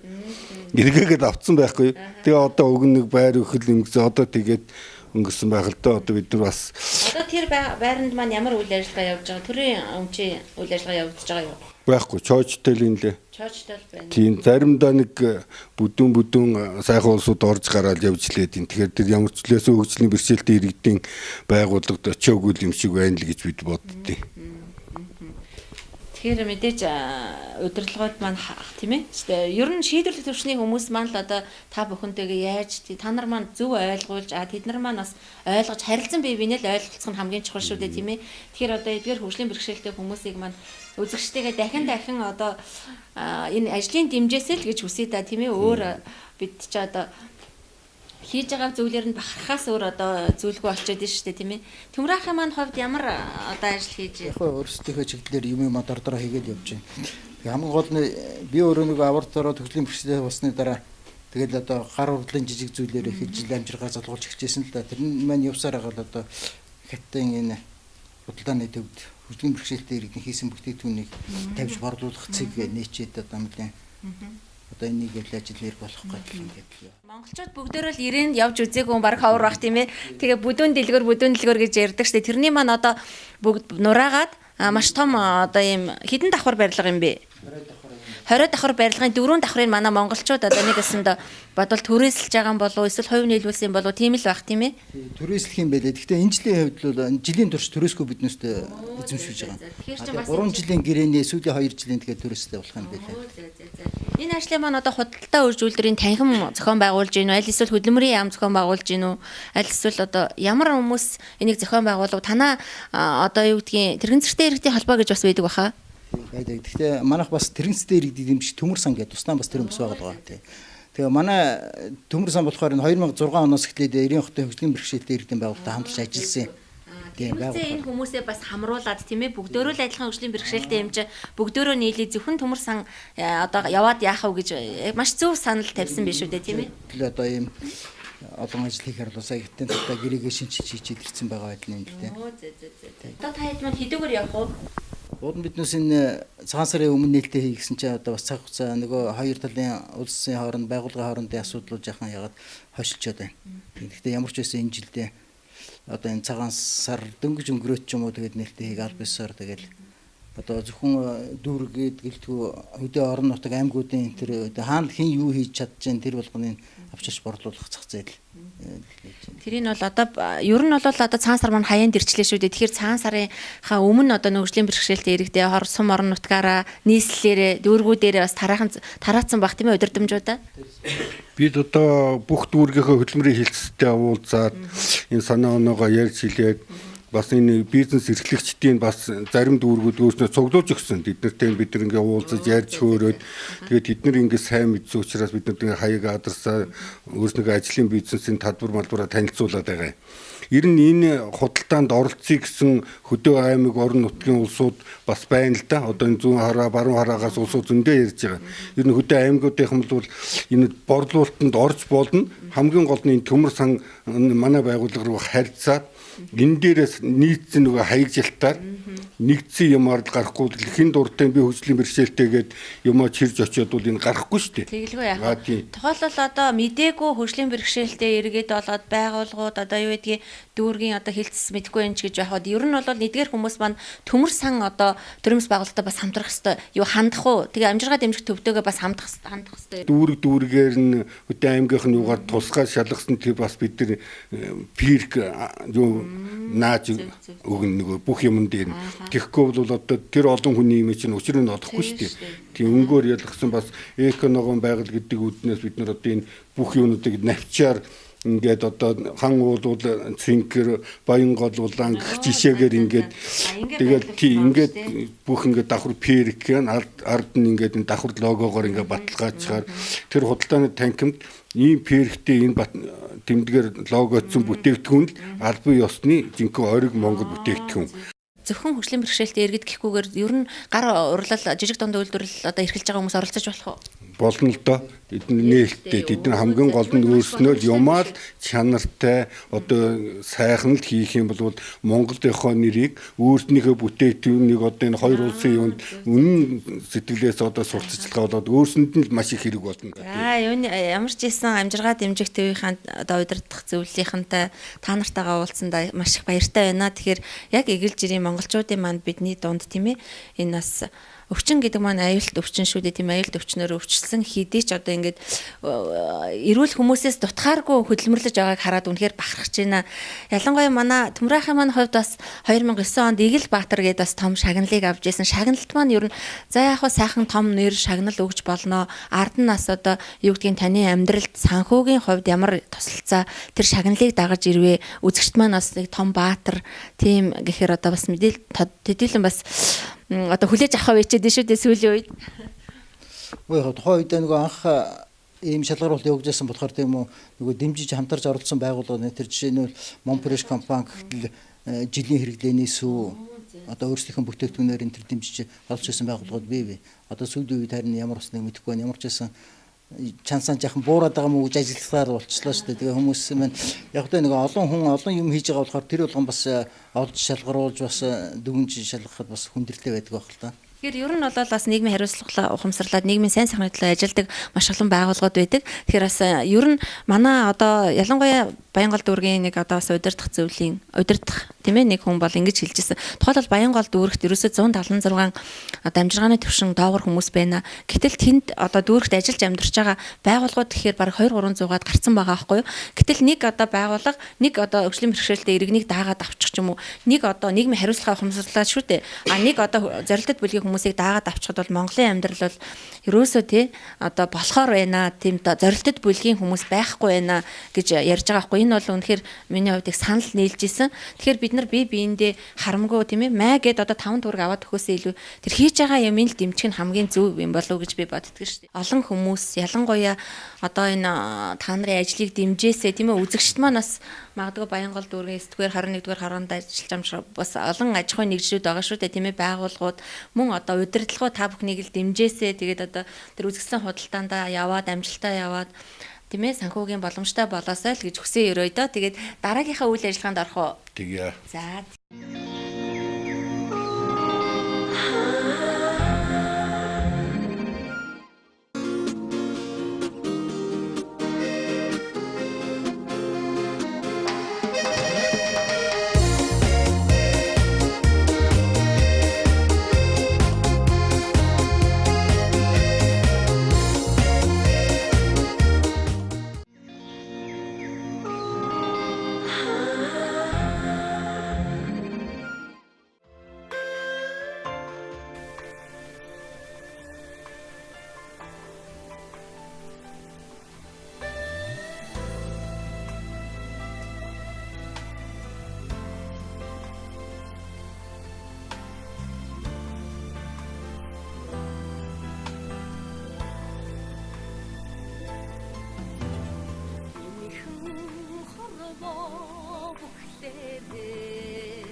эргээгээд авцсан байхгүй. Тэгээ одоо өгөн нэг байр өгөх юм гэсэн одоо тэгээд өнгөрсөн байх л доо. Одоо бид нар бас одоо тэр байранд маань ямар үйл ажиллагаа явж байгаа? Төрийн өмчийн үйл ажиллагаа явагдаж байгаа юу? Байхгүй, чоочтой л юм лээ. Чоочтой л байна. Тийм, заримдаа нэг бүдүүн сайхан улсууд орж гараад явж лээд юм. Тэгэхээр тэр ямар ч зүйлээс хөгжлийн бэрхшээлтэй иргэдийн байгууллагад очиагүй юм шиг байна л гэж бид боддیں۔ Тэгэхээр мэдээж удирдлагууд маань тийм ээ. Ер нь шийдвэрлэх түвшний хүмүүс маань л одоо та бүхэнтэйгээ яаж та нар маань зөв ойлгуулж, тэд нар маань бас ойлгож харилцан бие биенээ л ойлголцох нь хамгийн чухал шүү дээ, тийм ээ. Тэгэхээр одоо эдгээр хөгжлийн бэрхшээлтэй хүмүүсийг маань үзэгчтэйгээ дахин дахин одоо энэ ажлын дэмжээсэй л гэж хүсье да, тийм ээ. Өөр бид ч одоо хийж байгаа зүйлээр нь бахархаас өөр одоо зүйлгүй болчиход байна шүү дээ, тийм ээ. Төмрахын маань хувьд ямар одоо ажил хийж яг өөрсдийнхөө чиглэлээр юм юм дор дороо хийгээд явж байна. Тэгээ хамгийн гол нь би өөрөө нэг авар дороо төгслийн бэрхшээлтэй болсны дараа тэгэл одоо гар урдлын жижиг зүйлээр их жил амжиргаа залгуулж эхэлжсэн л да. Тэр нь маань явсаар байгаа л одоо хятадын энэ худалдааны төвд хөгжлийн бэрхшээлтэй иргэдийн хийсэн бүтээгдэхүүнийг тавьж борлуулах цэг нээчээд одоо нэлээд одоо энийг л ажил хэрэг болох гэдэг юм гэдэг. Монголчууд бүгдөө л ирээнд явж үзээгүй баг ховор бах тийм ээ. Тэгээ бүдүүн дэлгэр гэж ярьдаг штэ. Тэрний маань одоо бүгд нураагаад маш том одоо ийм хэдэн давхар барилга юм бэ? 20 давхар барилгын 4 давхрыг манай монголчууд одоо нэг гэсэнд бодвол түрээсэлж байгаа юм болов эсвэл хувь нийлүүлсэн юм болов тийм л байх тийм ээ. Түрээслэх юм байлээ. Гэхдээ энэ жилийн хувьд бол жилийн турш түрээсгүй биднээстэй эзэмшүүлж байгаа. 3 жилийн гэрээний сүүлийн 2 жилийн тэгээд түрээслээ болох юм байлээ. Энэ ажлын маань одоо худалдаа үрж үйлдвэрийн танхим зохион байгуулж гин үү? Аль эсвэл хөдөлмөрийн яам зохион байгуулж гин үү? Аль эсвэл одоо ямар хүмүүс энийг зохион байгуулав? Танаа одоо юу гэдгийг тэрэгцэртэй иргэдийн холбоо гэж бас байдаг баха. Байдаг. Гэхдээ манайх бас тэрэгцтэй иргэдийг дэмжих төмөр сан гэдэг тусдаа бас тэр бас байгаа тий. Тэгээ манай төмөр сан болохоор энэ 2006 оноос эхлээд 90 хотын хөгжлийн бэрхшээлтэй иргэдийн байгууллагатай хамтарч ажилласан. Тийм байгууллага. Энэ хүмүүсээ бас хамруулад тийм ээ бүгдөө л адилхан хөгжлийн бэрхшээлтэй юм чи бүгдөө нийлээ зөвхөн төмөр сан одоо яваад яах вэ гэж маш зөв санал тавьсан биш үү дээ тийм ээ. Тэгэл одоо ийм олон ажил хийхээр бол сая хятадын талдаа гэрээгээ шинчилж хийж ирсэн байгаа байдал юм л дээ. Одоо та хэд маань хэдийгээр явах вэ? Уд нь биднээс энэ цагаан сарын өмнө нээлттэй хий гэсэн чинь одоо бас цаг хугацаа нөгөө хоёр талын улсын хооронд байгууллагын хоорондын асуудлууд жаахан ягаад хойшилчод байна. Тэгэхдээ ямар ч байсан энэ жилдээ одоо энэ цагаан сар дөнгөж өнгөрөөч ч юм уу тэгээд нээлттэй хийх аль бисаар тэгэл одоо зөвхөн дүүргээд гэлтгүү хөдөө орон нутаг аймагуудын энэ төр хаана хэн юу хийж чадж тэр болгоныг авчирч борлуулах зах зээл. Тэрийг бол одоо ер нь бол одоо цагаан сар маань хаяанд ирчлээ шүү дээ. Тэгэхээр цагаан сарынхаа өмнө одоо хөгжлийн бэрхшээлтэй иргэдээ хор сум орон нутгаараа нийслэлээрээ дүүргүүдээрээ бас тараацсан баг тийм ээ удирдамжуудаа. Бид одоо бүх дүүргийнхээ хөдөлмөрийн хилцэлтэд уулзаад энэ санаа оноогоо ярьж хэлээд бас энэ бизнес эрхлэгчдийн бас зарим дүүргүүд өөрснөө цуглуулж өгсөн. Бид нартэй бид нар ингээ уулзаж ярьж хөөрөөд тэгээд тэд нар ингээ сайн мэдсэн учраас бид нар ингээ хаяг адресаа өөрснөө ажлын бизнесийн талбар малбараа танилцуулаад байгаа юм. Ер нь энэ худалдаанд оролцъё гэсэн хөдөө аймаг орон нутгийн улсууд бас байна л да. Одоо энэ зүүн хараа, баруун хараагаас улсууд зөндөө ярьж байгаа. Ер нь хөдөө аймагуудынхан бол энэ борлуулалтанд орж болно. Хамгийн гол нь энэ төмөр сан манай байгууллага руу харьцаад энэ дээрээс нийцсэн нөгөө хаягжилтаар нэгдсэн юмар л гарахгүй хэн дуртай би хөгжлийн бэрхшээлтэйгээд юмаа чирж очиод бол энэ гарахгүй шүү дээ. Тэгэлгүй яах вэ? Тухайлбал одоо мдээгүй хөгжлийн бэрхшээлтэй иргэд болоод байгууллагууд одоо юу гэдгийг дүүргийн одоо хилцс мэдгүй юм ч гэж байхад ер нь бол нэгдүгээр хүмүүс маань төмөр сан одоо төрөмс байгууллагатай бас хамтрах хэвээр юу хандах уу? Тэгээ амжиргаа дэмжих төвдөөгөө бас хандах хэвээр. Дүүрэг дүүргээр нь хөдөө аймгийнх нь юугаар тусгай шалгасан тэр бас бид нар пирк юу нааж өгнө нөгөө бүх юмн дээр. Тэгэхгүй бол одоо тэр олон хүний юм чинь учрыг нь олохгүй шүү дээ. Тийм өнгөөр ялгсан бас эко ногоон байгаль гэдэг үүднээс бид нар одоо энэ бүх юмнуудыг навчаар ингээд одоо хан уулуул цинкер Баянгол улаан гэх жишээгээр ингээд тэгээд тий ингээд бүх ингээд давхар перк ард нь ингээд энэ давхар логогоор ингээд баталгаажчихаар тэр худалдааны танхимд ийм перктэй энэ тэмдгээр логоцсон бүтээгдэхүүн л албан ёсны жинхэнэ ориг Монгол бүтээгдэхүүн. Зөвхөн хөгжлийн бэрхшээлтэй иргэд гэхгүйгээр ер нь гар урлал жижиг дунд үйлдвэрлэл одоо эрхэлж байгаа хүмүүс оролцож болох уу? Болно л доо. Тэд нээлттэй. Тэд нар хамгийн гол нь өөрснөө л юмаа л чанартай одоо сайхан л хийх юм бол Монголынхоо нэрийг өөрснийхөө бүтээгдэхүүнийг одоо энэ хоёр улсын юунд үнэн сэтгэлээс одоо сурталчилгаа болоод өөрсөнд нь л маш их хэрэг болно. За юуны ямар ч ийсэн амжиргаа дэмжих төвийнхаа одоо удирдах зөвлөлийнхэнтэй та нартайгаа уулзсандаа маш их баяртай байна. Тэгэхээр яг эгэл жирийн монголчуудын манд бидний дунд тийм ээ энэ бас өвчин гэдэг маань аюулт өвчин шүү дээ тийм аюулт өвчнөөр өвчлсөн хэдий ч одоо ингээд эрүүл хүмүүсээс дутхааргүй хөдөлмөрлөж байгааг хараад үнэхээр бахархаж байна. Ялангуяа манай Төмрахын маань хувьд бас 2009 онд Игэл Баатар гэдэг бас том шагналыг авч ирсэн. Шагналт маань ер нь за яг хөө сайхан том нэр шагнал өгч болно. Ард нь нас одоо юу гэдгийг таны амьдралд санхүүгийн хувьд ямар тусалцаа тэр шагналыг дагаж ирвэ. Үзэгчд маань бас нэг том баатар тийм гэхээр одоо бас мэдээлэл төдийлөн бас одоо хүлээж авах байчээд шүү дээ сүүлийн үед. Үгүй яг тухайн үед нөгөө анх ийм шалгаруулалт явагдсан болохоор тийм үү нөгөө дэмжиж хамтарч оролцсон байгууллага тэр жишээ нь бол Монфреш компани гэхтэл жилийн хэрэглээний сүү одоо өөрсдийнхөө бүтээгдэхүүнээр энэ төр дэмжиж олж ирсэн байгууллагууд бий бий. Одоо сүүлийн үед харин ямар бас нэг мэдэхгүй байна. Ямар ч байсан чансaan жаахан буураад байгаа мó гэж ажиллахаар болчихлоо шүү дээ. Тэгээ хүмүүс маань яг л нэг олон хүн олон юм хийж байгаа болохоор тэр болгон бас олж шалгаруулж бас дүгнж шалгахад бас хүндрэлтэй байдаг байх л та. Тэгэхээр ер нь бол бас нийгмийн хариуцлага ухамсарлаад нийгмийн сайн сайхны төлөө ажилладаг маш олон байгууллагууд байдаг. Тэгэхээр бас ер нь манай одоо ялангуяа Баянгол дүүргийн нэг одоо бас удирдах зөвлөлийн удирдах тийм ээ нэг хүн бол ингэж хэлж ирсэн. Тухайлбал Баянгол дүүрэгт ерөөсөө 176 одоо амжиргааны төвшин доогор хүмүүс байна. Гэтэл тэнд одоо дүүрэгт ажиллаж амьдарч байгаа байгууллагууд гэхээр бараг 2-300-аад гарцсан байгаа байхгүй юу? Гэтэл нэг одоо байгууллага нэг одоо хөгжлийн бэрхшээлтэй иргэнийг даагаад авчих ч юм уу? Нэг одоо нийгмийн хариуцлага ухамсарлаад шүү дээ. А нэг одоо зорилтод бүлгийн хүмүүсийг даагаад авчихад бол Монголын амьдрал бол ерөөсөө тий одоо болохоор байна. Тийм зорилтод бүлгийн хүмүүс байхгүй байна гэж ярьж байгаа байхгүй. Энэ бол үнэхээр миний хувьд их санал нийлж исэн. Тэгэхээр бид нар бие биендээ харамгүй тийм ээ маа гэд одоо 5 төгрөг аваад өгөхөөсөө илүү тэр хийж байгаа юмыг л дэмжих нь хамгийн зөв юм болов уу гэж би боддөг шүү дээ. Олон хүмүүс ялангуяа одоо энэ та нарын ажлыг дэмжээсээ тийм ээ үзэгчд маань бас магадгүй Баянгол дүүргийн 9-р 21-р хороонд ажиллаж амжих бас олон аж ахуйн нэгжлүүд байгаа шүү дээ тийм ээ байгууллагууд мөн одоо удирдлагуу та бүхнийг л дэмжээсээ тэгээд одоо тэр үзэгсэн худалдаандаа яваад амжилтаа яваад тийм ээ санхүүгийн боломжтой болоосой л гэж хүсэн өрөөй дөө. Тэгээд дараагийнхаа үйл ажиллагаанд орох уу? Тэгье. За. үлдээдээ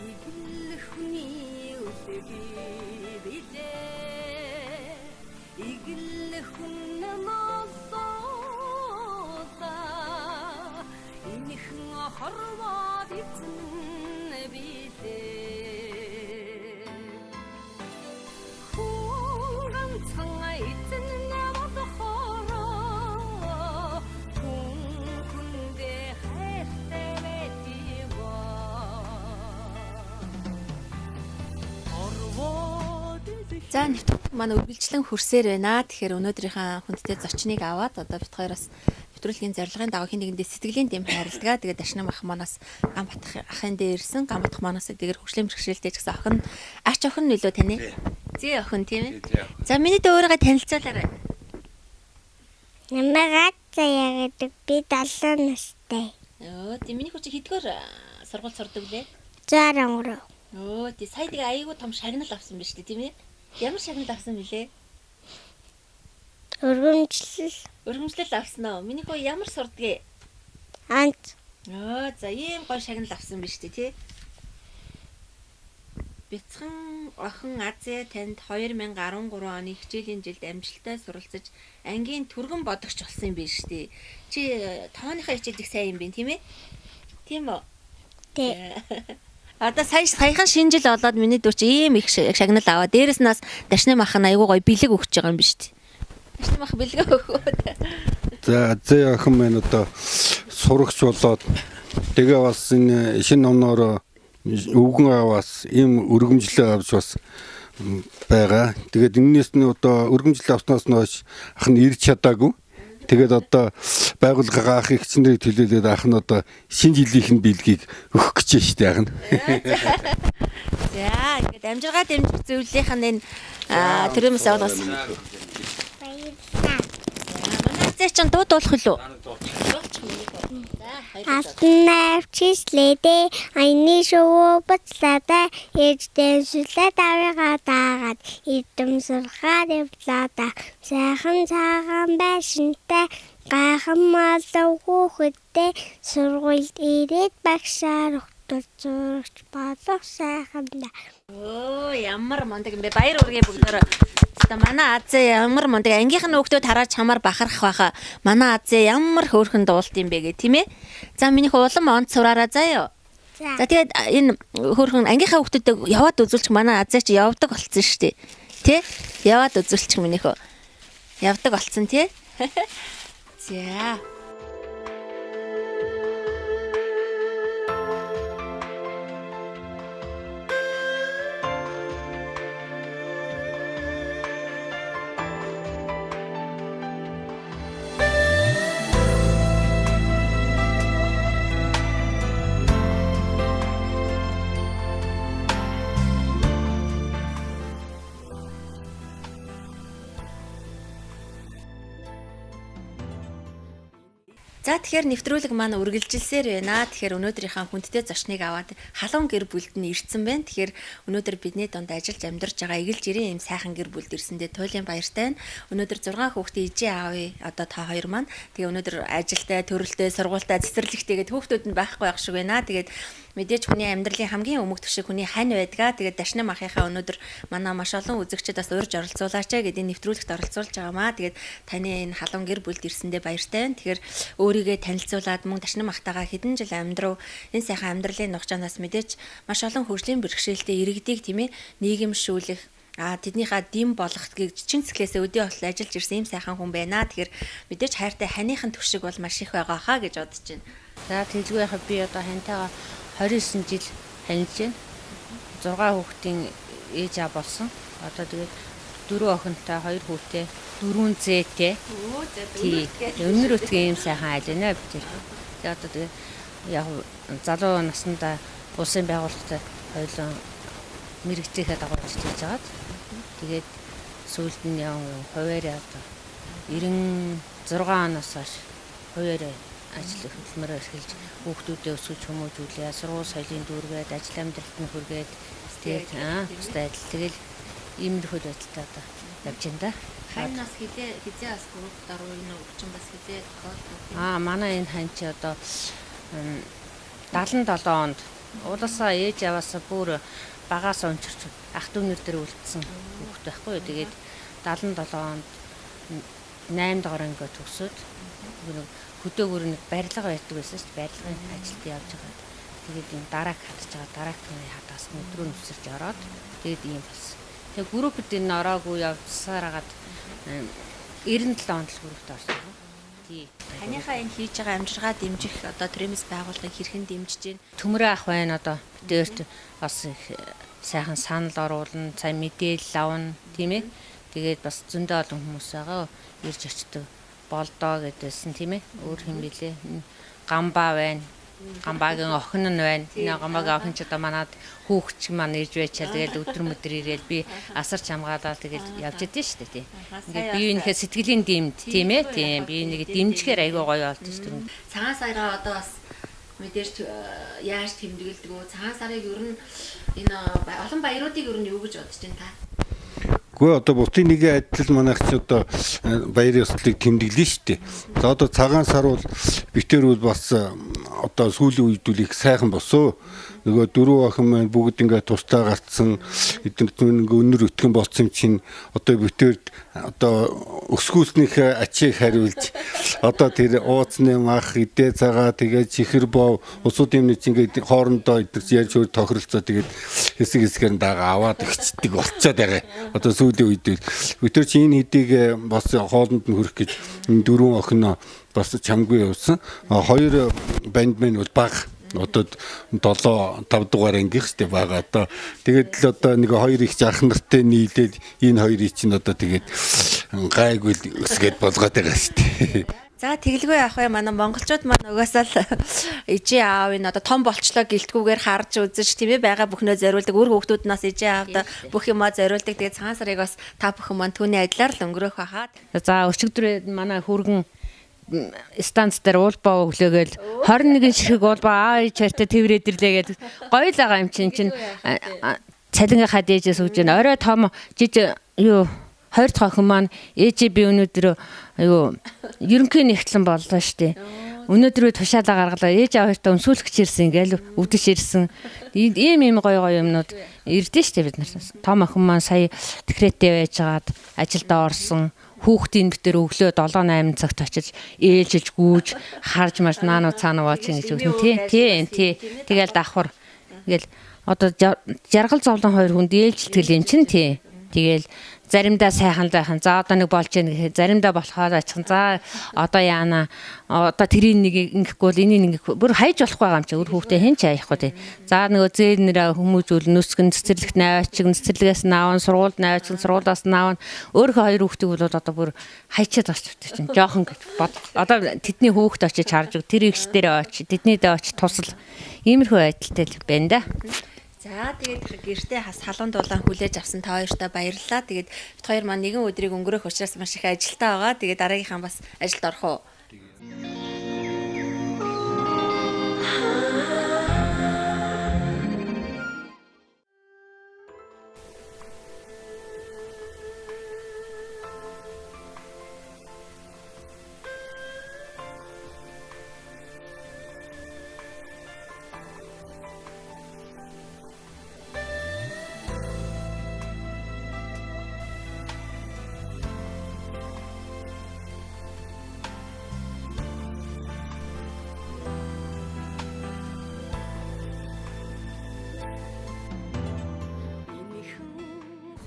Игэл хүний үлгий билээ Игэл хүн моллоо Энхэн хорвоод эзэн билээ Хүн ганцхан эзэн болохоро Хүн хүндээ хайртай байдгийг. За нэвтрүүлэг маань үргэлжлэн хүрсээр байна. Тэгэхээр өнөөдрийнхөө хүндтэй зочныг аваад одоо бид хоёроос нэвтрүүлгийн зорилгын дагуу хин нэгэндээ сэтгэлийн дэм хайрладаг. Тэгээд Дашнам ах манаас Ганбат ахын дээр ирсэн. Ганбат манаас тэгэр хөгжлийн бэрхшээлтэй ч гэсэн охин ач охин нөлөө таны. Зээ охин тийм ээ. За миний дөө өөрийгөө танилцуулаарай. Намайг Азая гэдэг, би 70 настай. Өө тийм миний хүч хэдгээр сургууль сурдаг лээ? 63. Өө тий сая тэгээ аягүй том шагнал авсан биз дээ тийм ээ. Ямар шагнал авсан бilé? Өргөмжлөл. Өргөмжлөл авсан уу? Миний хөө ямар сурдгийг? Анц. Өө за ийм гоё шагнал авсан биз дээ тий. Бяцхан охин Азия танд 2013 оны хичээлийн жилд амжилттай суралцаж ангийн түргэн бодогч болсон юм биш үү? Чи тооныхоо хичээлийг сайн юм бэ тийм ээ? Тийм үү? Тий. Одоо сая саяхан шинэ жил болоод миний дүү чи ийм их шагнал аваа. Дээрэс нь бас Дашны мах нь айгуу гоё бэлэг өгч байгаа юм биш үү? Дашны мах бэлэг өгөөд. За Азия охин маань одоо сурагч болоод тэгээ бас энэ шинэ оноор өвгөн ааваас ийм өргөмжлөө авч бас байгаа. Тэгээд энэнээс нь одоо өргөмжлөө авснаас нь хойш ах нь ирж чадаагүй. Тэгээд одоо байгууллагын ах эгч нарыг төлөөлөөд ах нь одоо шинэ жилийнх нь бэлгийг өгөх гэж байна шүү дээ ах нь. За ингээд амжиргаа дэмжих зөвлөлийнх нь энэ төрөөмс авалгасан. Баярлалаа. Манай Азия чинь дуу дуулах үлээ? Дуулчих миний хөө. За баярлалаа. Алтан авчислээ аяны шувуу буцлаа ээж дэнсүлээ давыгаа даагаад идэм сургаад явлаа да сайхан цагаан байшинтай гайхан малав хүүхэдтэй сургуульд ирээд багшаар өгтөл зурагч болох сайхан да. Өө ямар мундаг юм бэ? Баяр үргээ бүгдөө. Одоо манай Азия ямар мундаг ангийнх нь хүүхдүүд хараад чамаар бахархах байхаа. Манай Азия ямар хөөрхөн дуулт юм бэ гэ тийм ээ? За миний улам онц сураараа заяа. За тэгээд энэ хөөрхөн ангийнхаа хүүхдүүдэд яваад үзүүлчих манай Азия чи явдаг болцсон шүү дээ. Тэ? Яваад үзүүлчих миний хөө. Явдаг болцсон тий? За. За тэгэхээр нэвтрүүлэг маань үргэлжилсээр байна. Тэгэхээр өнөөдрийнхөө хүндтэй зочныг аваад халуун гэр бүлд нь ирсэн байна. Тэгэхээр өнөөдөр бидний дунд ажиллаж амьдарч байгаа эгэл жирийн ийм сайхан гэр бүлд ирсэндээ туйлын баяртай байна. Өнөөдөр 6 хүүхдийн ижээ аавыг одоо та хоёр маань тэгээ өнөөдөр ажилтай, төрөлтэй, сургуультай, цэцэрлэгтэй гээд хүүхдүүд нь байхгүй байх шиг байна. Тэгээд мэдээж хүний амьдралын хамгийн өмнөх түвшиг хүний хань байдгаа. Тэгээд Дашны махынхаа өнөөдөр манай маш олон үзэгчид бас урьж оролцуулаач гэдэг энэ нэвтрүүлэгт оролцуулж байгаамаа. Тэгээд таны энэ халуун гэр бүлд ирсэндээ баяртай байна. Тэгэхээр өөрийгөө танилцуулаад мөн Дашны махтайгаа хэдэн жил амьдрав. Энэ сайхан амьдралын нухчаанаас мэдээж маш олон хөгжлийн бэрхшээлтэй иргэдийг тийм ээ нийгэмшүүлэх тэднийхээ дэм болгох гэж чин сэтгэлээсээ өдөө болтол ажиллаж ирсэн юм сайхан хүн байна. Тэгэхээр мэдээж хайртай ханыхын түвшиг бол маш их байгаа хаа гэж бодож байна. За тэгэлгүй яхаа би одоо хантайгаа 29 жил танилж байна. 6 хүүхдийн ээж аа болсон. Одоо тэгээд 4 охинтой, 2 хүүтэй, 4 зээтэй. Өнөр өтгөн юм сайхан айл байна бид. Тэгээд одоо тэгээд яг залуу наснда улсын байгууллагатай хоёулаа мэрэгжлийнхээ дагуу ажиллаж байгаад тэгээд сүүлд нь яв хуваарь одоо 96 оноос хойш хуваарь ажил хөдөлмөрөөр эрхэлж хүүхдүүдээ өсгөж хүмүүжүүлээ, сургууль соёлын дүүргээд, ажил амьдралд нь хүргээд тэгээд бусдад адил тэгэл иймэрхүү байдалтай одоо явж байна да. Ханаас хизээ бас групп даруй энэ өвчин бас хизээ тохиолдов. Манай энэ хан чи одоо 77 онд уулаасаа ээж аваасаа бүр багаас ончирч ах дүүнер дээр үлдсэн хүүхэд байхгүй юу. Тэгээд 77 онд 8 дугаар анги төгсөөд нэг хөдөөгөр нэг барилга байдаг байсан шүү дээ. Барилгын ажилд явж байгаа. Тэгээд энэ дарааг хатж байгаа. Дараагны хатаас өдрөө нүсэрч ороод тэгээд ийм болсон. Тэгээд группд энэ ороогүй явсаар хагаад 97 онд л группт орсон. Тий. Таныхаа энэ хийж байгаа амжиргаа дэмжих одоо төрийн бас байгууллагыг хэрхэн дэмжиж байна? Төмөрөө ах байна одоо. Бидэрт бас их сайхан санал оруулна, сайн мэдээлэл авна, тийм ээ. Тэгээд бас зөндөө олон хүмүүс байгаа ирж очдөг. Болдоо гэдээсэн тийм ээ. Өөр хэм билээ. Гамбаа байна. Гамбагийн охин нь байна. Энэ гамбагийн охин ч одоо манад хүүхч маань ирж байчаа тэгэл өдөр мөдөр ирээл би асарч хамгаалаад тэгэл явж идэв шүү дээ тий. Ингээд биеийнхээ сэтгэлийн дэмд тийм ээ. Тийм бие нэг дэмжихээр айгүй гоё болдог шүү дээ. Цагаан сараа одоо бас мэдээж яаж тэмдэглэдэг үү? Цагаан сарыг ер нь энэ олон баяруудыг ер нь юу гэж бодож байна та? Гэхдээ одоо бутын нэгэн адил манайх ч одоо баяр ёслолыг тэмдэглэнэ шүү дээ. За одоо цагаан сар бол битэр бол бас одоо сүүлийн үед үл их сайхан босоо. Нөгөө дөрөв охин маань бүгд ингээд тусдаа гарцсан эдгээр ингээ өнөр өтгөн болцсон чинь одоо битэр одоо өсгүүлснийхээ ачийг хариулж одоо тэр ууцны мах идэ цагаа тэгээд чихэр бов усууд юм нэг ингээд хоорондоо эдгээр ярьж өөр тохиролцоо тэгээд хэсэг хэсгээр нь дагаа аваад өгчдөг болцоод байгаа. Одоо сүүлийн үед битэр чи энэ хэдийг бас хоолнд нь хүрэх гэж энэ дөрвөн охин бас чамгүй явсан. Хоёр банд мэн бол бага одоо 7 5 дугаар ангих штэ бага одоо тэгээд л одоо нэг хоёр их ах нартай нийлээд энэ хоёрыг чинь одоо тэгээд гайгүй л өсгээд болгоод байгаа штэ. За тэгэлгүй яах вэ? Манай монголчууд маань угаасаа л ээжээ аав энэ одоо том болчлоо гэлтгүүгээр харж үзэж тийм ээ байгаа бүхнөө зориулдаг. Үр хүүхдүүд нас ээжээ аавда бүх юмаа зориулдаг. Тэгээд цагаан сарыг бас та бүхэн маань түүний адилаар л өнгөрөөх байхаа. За өчигдөр манай хүргэн станц дээр уулбаа өглөөгөл 21 ширхэг уулбаа аа чартай тэврээд ирлээ гэдэг гоё л байгаа юм чинь чинь цалингийнхаа дээжээс өгж байна. Орой том жиж юу хоёр дахь охин маань ээжээ би өнөөдөр юу ерөнхий нэгтлэн боллоо штэ. Өнөөдөр би тушаалаа гаргалаа. Ээж аав хоёртоо өмсүүлэх гэж ирсэн ингээл өвдөж ирсэн. Ийм ийм гоё гоё юмнууд ирдэ штэ бид нараас. Том охин маань сая декреттэй байжгаад ажилдаа орсон. Хүүхдийн битэр өглөө 7 8 цагт очиж ээлжиж гүүж харж марж наануу цаануу болж ингэж өгнө тий тий тий тэгэл давхар ингээл одоо жаргал зовлон хоёр хүнд ээлжилтгэл юм чинь тий тэгэл заримдаа сайхан л байхан за одоо нэг болж яах гэхэд заримдаа болохоор очихын за одоо яана одоо тэрийг нэг ингэхгүй бол энийг ингэхгүй бүр хайж болохгүй байгаа юм чи өөр хүүхдээ хэн ч хаяхгүй тий за нөгөө зээл нэрээ хүмүүжүүл нүсгэн цэцэрлэгт наваачих цэцэрлэгээс наавн сургуульд наваачих сургуулиас наавн өөрийнхөө хоёр хүүхдийг бол одоо бүр хайчаад очив чинь жоохон гэж бод одоо тэдний хүүхд очиж харж өг тэр ихс дээр очиж тэдний дээр очиж тусал иймэрхүү байдалтай л байна да. За тэгээд гэртээ хас халуун дулаан хүлээж авсан та хоёртаа баярлалаа. Тэгээд бит хоёр маань нэгэн өдрийг өнгөрөөх учраас маш их ажилтаа байгаа. Тэгээд дараагийнхаа бас ажилд орох уу?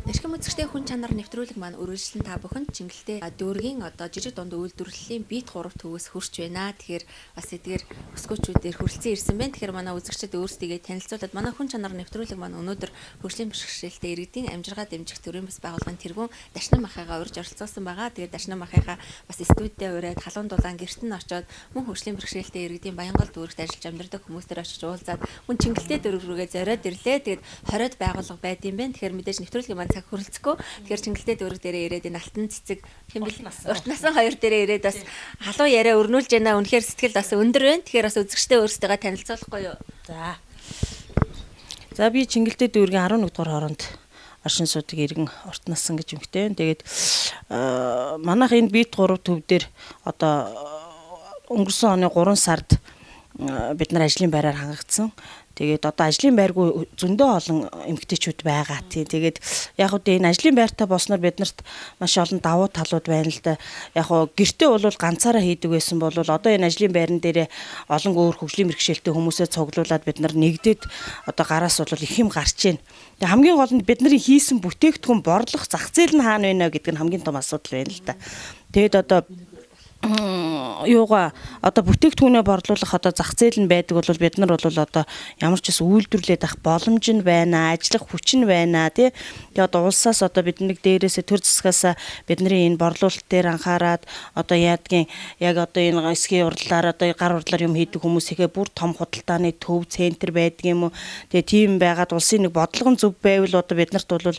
Эрхэм үзэгчдээ хүн чанар нэвтрүүлэг маань үргэлжлэн та бүхэнд Чингэлтэй дүүргийн одоо жижиг дунд үйлдвэрлэлийн бит 3 төвөөс хүрч байна. Тэгэхээр бас эдгээр өсгөөчүүдээр хүрэлцэн ирсэн байна. Тэгэхээр манай үзэгчид өөрсдийгөө танилцуулаад манай хүн чанар нэвтрүүлэг маань өнөөдөр хөгжлийн бэрхшээлтэй иргэдийн амжиргаа дэмжих төрийн бас байгууллагын тэргүүн Дашнам ахыгаа урьж оролцуулсан байгаа. Тэгээд Дашнам ахыгаа бас студидээ ураад халуун дулаан гэрт нь очоод мөн хөгжлийн бэрхшээлтэй иргэдийн Баянгол дүүрэгт ажиллаж амьдардаг хүмүүстээр очиж уулзаад мөн Чингэлтэй дүүрэг рүүгээ зориод ирлээ. Тэгээд 20-од байгууллага байд юм байна. Тэгэхээр мэдээж нэвтрүүлгийн маань цаг хүрэлцэхгүй. Тэгэхээр Чингэлтэй дүүрэг дээрээ ирээд энэ алтан цэцэг хэмбэл урт насан хоёр дээрээ ирээд бас халуун яриа өрнүүлж байна. Үнэхээр сэтгэл бас өндөр байна. Тэгэхээр бас үзэгчдээ өөрсдөө танилцуулахгүй юу? За. За би Чингэлтэй дүүргийн 11 дугаар хороонд оршин суудаг иргэн урт насан гэж эмэгтэй байна. Тэгээд манайх энэ бит 3 төв дээр одоо өнгөрсөн оны 3 сард Бид нар ажлын байраар хангагдсан. Тэгээд одоо ажлын байргүй зөндөө олон эмэгтэйчүүд байгаа тий. Тэгээд яг үгүй энэ ажлын байртай болсноор биднэрт маш олон давуу талууд байна л да. Яг хоо гэртээ бол ганцаараа хийдэг байсан бол одоо энэ ажлын байран дээрээ олон өөр хөгжлийн бэрхшээлтэй хүмүүсээ цуглуулад бид нар нэгдээд одоо гараас бол их юм гарч байна. Тэгээд хамгийн гол нь бидний хийсэн бүтээгдэхүүн борлох зах зээл нь хаана байна вэ гэдэг нь хамгийн том асуудал байна л да. Тэгээд одоо юугаа одоо бүтээгдэхүүнээ борлуулах одоо зах зээл нь байдаг бол бид нар бол одоо ямар ч гэсэн үйлдвэрлээд авах боломж нь байна, ажиллах хүч нь байна тий. Тэгээ одоо улсаас одоо бид нэг дээрээсээ төр засгаас бидний энэ борлуулалт дээр анхаарад одоо яадгийн яг одоо энэ эсхийн урдлаар одоо гар урдлаар юм хийдэг хүмүүсийнхээ бүр том худалдааны төв центр байдаг юм уу. Тэгээ тийм байгаад улсын нэг бодлогон зөв байвал одоо бид нарт бол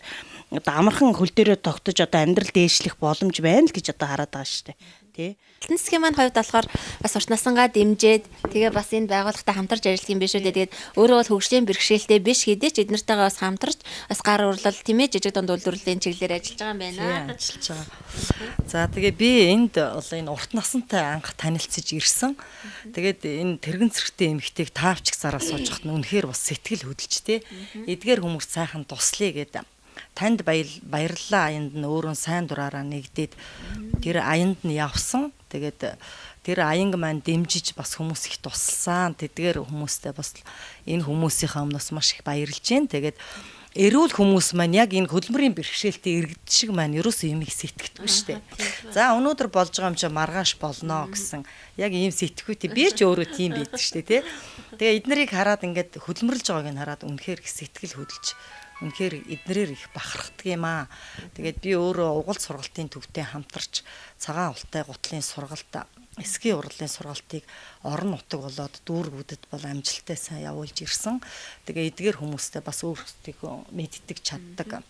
одоо амархан хөл дээрээ тогтож одоо амьдрал дээшлэх боломж байна л гэж одоо хараад байгаа шүү дээ. Тий. Алтан засгийн маань хувьд болохоор бас урт насангаа дэмжиж тэгээ бас энэ байгууллагатай хамтарч ажиллах юм биш үү. Тэгээд өөрөө бол хөгжлийн бэрхшээлтэй биш хэдий ч эднэртэйгээ бас хамтарч бас гар урлал тийм ээ жижиг дунд үйлдвэрлэлийн чиглэлээр ажиллаж байгаа юм байна. Ажиллаж байгаа. За тэгээ би энд бол энэ урт насантай анх танилцж ирсэн. Тэгээд энэ тэрэгэн цэрэгтэй эмэгтэйг таавчг зараа сууж хат нь үнэхээр бас сэтгэл хөдлөж тий. Эдгээр хүмүүс сайхан туслая гэдэг. Танд баярлалаа аянд нь өөрөө сайн дураараа нэгдээд тэр аянд нь явсан. Тэгээд тэр аянг маань дэмжиж бас хүмүүс их тусалсан. Тэдгээр хүмүүстэй бас энэ хүмүүсийнхээ өмнөөс маш их баярлж байна. Тэгээд эрүүл хүмүүс маань яг энэ хөдөлмөрийн бэрхшээлтэй иргэд шиг маань ерөөсөө юм их сэтгэдэггүй шүү дээ. За өнөөдөр болж байгаа юм чи маргааш болно гэсэн яг ийм сэтгхүүтэй би ч өөрөө тийм байдаг шүү дээ тий. Тэгээ эднэрийг хараад ингээд хөдөлмөрлж байгааг нь хараад үнэхээр их сэтгэл хөдлөж үнэхээр эднэрээр их бахархдаг юм аа. Тэгээд би өөрөө угалт сургалтын төвтэй хамтарч цагаан ултай гутлын сургалт, эсгийн урлалын сургалтыг орон нутаг болоод дүүргүүдэд бол амжилттай сайн явуулж ирсэн. Тэгээ эдгээр хүмүүстэй бас өөрсдийнхөө мэддэг чаддаг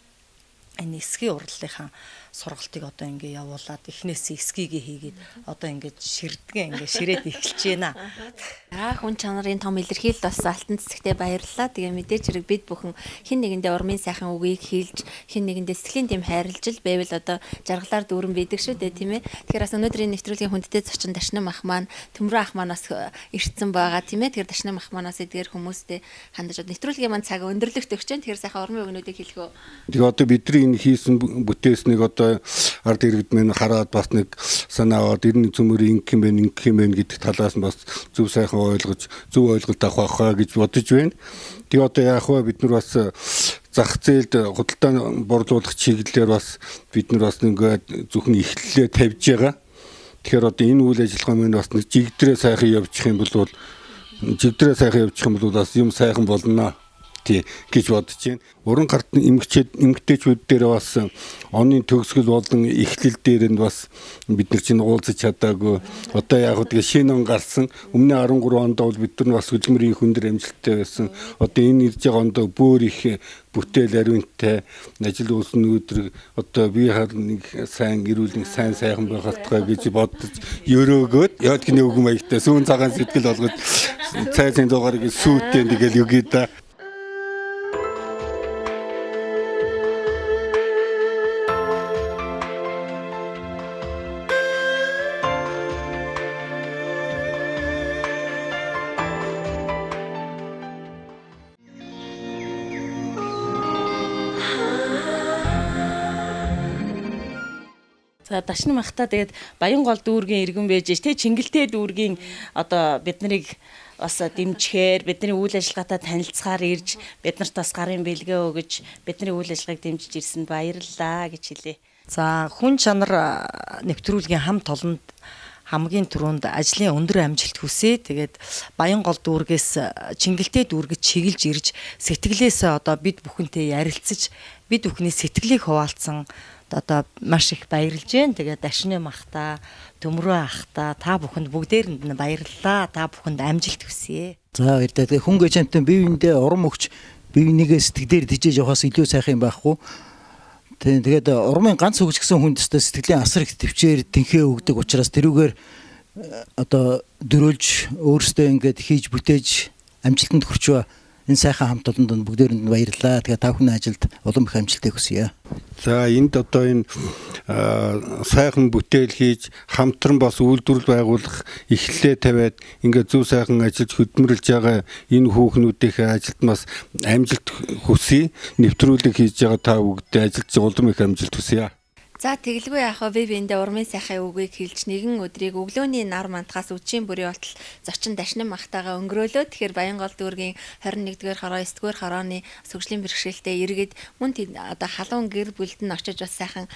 энэ эсгийн урлалынхаа сургалтыг одоо ингээ явуулаад эхнээс эсгийгээ хийгээд одоо ингээд ширдгээ ингээ ширээд эхэлж байна. За хүн чанарын том илэрхийлэл болсон Алтан цэцэгтэй баярлалаа. Тэгээ мэдээч хэрэг бид бүхэн хин нэгэндээ урмын сайхан үгийг хэлж, хин нэгэндээ сэтгэлийн дэм хайрлж л байвал одоо жаргалаар дүүрэн байдаг шүү дээ тийм ээ. Тэгэхээр бас өнөөдрийн нэвтрүүлгийн хүндтэй зочин Дашнам ах маань, Төмрөө ах маань бас ирсэн байгаа тийм ээ. Тэгэхээр Дашнам ах манаас эдгээр хүмүүстэй хандаж нэвтрүүлгийн маань цаг өндөрлөгт өгч байна. Тэгэхээр сайхан урмын үгнүүдийг хэлэх үү. Тэгээ одоо бидний энэ хийсэн бүтээснийг одоо ард иргэд минь хараад бас нэг санаа аваад 91 цөмөр ингэх юм байна, ингэх юм байна гэдэг талаас нь бас зөв сайхан ойлгож, зөв ойлголт авах байхаа гэж бодож байна. Тэгээ одоо яах вэ? Бид нар бас зах зээлд худалдаа борлуулах чиглэлээр бас бид нар бас ингээд зөвхөн эхлэлээ тавьж байгаа. Тэгэхээр одоо энэ үйл ажиллагаа маань бас нэг жигдрээ сайхан явчих юм бол жигдрээ сайхан явчих юм бол бас юм сайхан болно тий гэж бодож байна. Уран гарт эмэгтэйчүүд дээр бас оны төгсгөл болон эхлэл дээр нь бас бид нар чинь уулзаж чадаагүй. Одоо яг хөө тэгээ шинэ он гарсан. Өмнө 13 онд бол бид нар бас хөдөлмөрийн хүндэр амжилттай байсан. Одоо энэ ирж байгаа онд бөөр их бүтээл ариунтай ажил үйлсэн өдөр одоо би хар нэг сайн эрүүл нэг сайн сайхан байх болтугай гэж бодож өрөөгөөд яад гинэ үгэн маягтай сүүн цагаан сэтгэл болгож цайцын дугаарыг сүйтэй тэгэл өгье да. За Дашнам ахта тэгээд Баянгол дүүргийн иргэн байж тэ Чингэлтэй дүүргийн одоо бид нарыг бас дэмжихээр бидний үйл ажиллагаатай танилцахаар ирж биднэрт бас гарын бэлгээ өгөж бидний үйл ажиллагааг дэмжиж ирсэнд баярлалаа гэж хэлье. За хүн чанар нэвтрүүлгийн хамт олонд хамгийн түрүүнд ажлын өндөр амжилт хүсье. Тэгээд Баянгол дүүргээс Чингэлтэй дүүргэд чиглэж ирж сэтгэлээсээ одоо бид бүхэнтэй ярилцаж бид бүхний сэтгэлийг хуваалцсан одоо маш их баярлж байна. Тэгээд Дашны махта, Төмрөө ахта та бүхэнд бүгдээрэнд нь баярлалаа. Та бүхэнд амжилт хүсье. За баярлалаа. Тэгээ хүн гэж амтан бие биендээ урам өгч бие бинийгээ сэтгэлээр дижээж явахаас илүү сайхан юм байхгүй. Тэгээд урмын ганц өгч гэсэн хүнд өстой сэтгэлийн асар их төвчээр тэнхээ өгдөг учраас тэрүүгээр одоо дөрөөлж өөрсдөө ингээд хийж бүтээж амжилтанд хүрчвэ. Энэ сайхан хамт олонд бүгдээрэнд нь баярлалаа. Тэгээ та бүхний ажилд улам их амжилтыг хүсье. За энд одоо энэ сайхан бүтээл хийж хамтран бас үйлдвэрлэл байгуулах эхлэлээ тавиад ингээд зөв сайхан ажиллаж хөдөлмөрлж байгаа энэ хүүхнүүдийнхээ ажилд бас амжилт хүсье. Нэвтрүүлэг хийж байгаа та бүгдээ ажилд улам их амжилт хүсье. За тэгэлгүй яах вэ? Би биендээ урмын сайхан үгийг хэлж нэгэн өдрийг өглөөний нар мантахаас үдшийн бүрийн болтол зочин дашнан махтайгаа өнгөрөөлөө. Тэгэхээр Баянгол дүүргийн 21-р хороо 9-р хорооны хөгжлийн бэрхшээлтэй иргэд мөн одоо халуун гэр бүлд нь очиж бас сайхан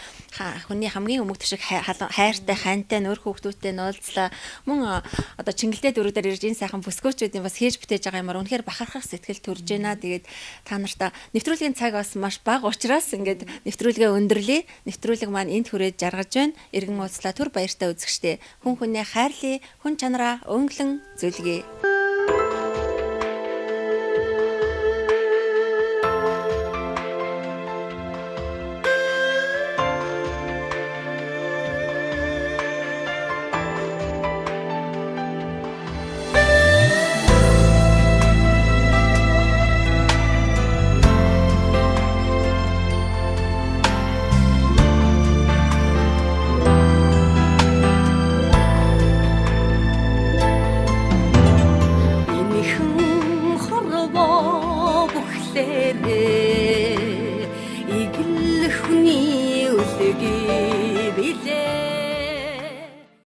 хүний хамгийн өмнөх төшиг хайртай хантай нөр хүүхдүүдтэй нуулзлаа. Мөн одоо Чингэлтэй дөрүүдээр ирж энэ сайхан бүсгүүчүүдийн бас хийж бүтээж байгаа юмар үнэхээр бахархах сэтгэл төрж байна. Тэгээд та нарт нэвтрүүлгийн цаг бас маш бага учраас ингээд нэвтрүүлгээ өндөрлөе. Нэвтрүүлэг маань энд хүрээд жаргаж байна. Иргэн уулзлаа түр баяртай үзэгчдээ. Хүн хүнээ хайрлаа, хүн чанараа өнгөлөн зүлгээ.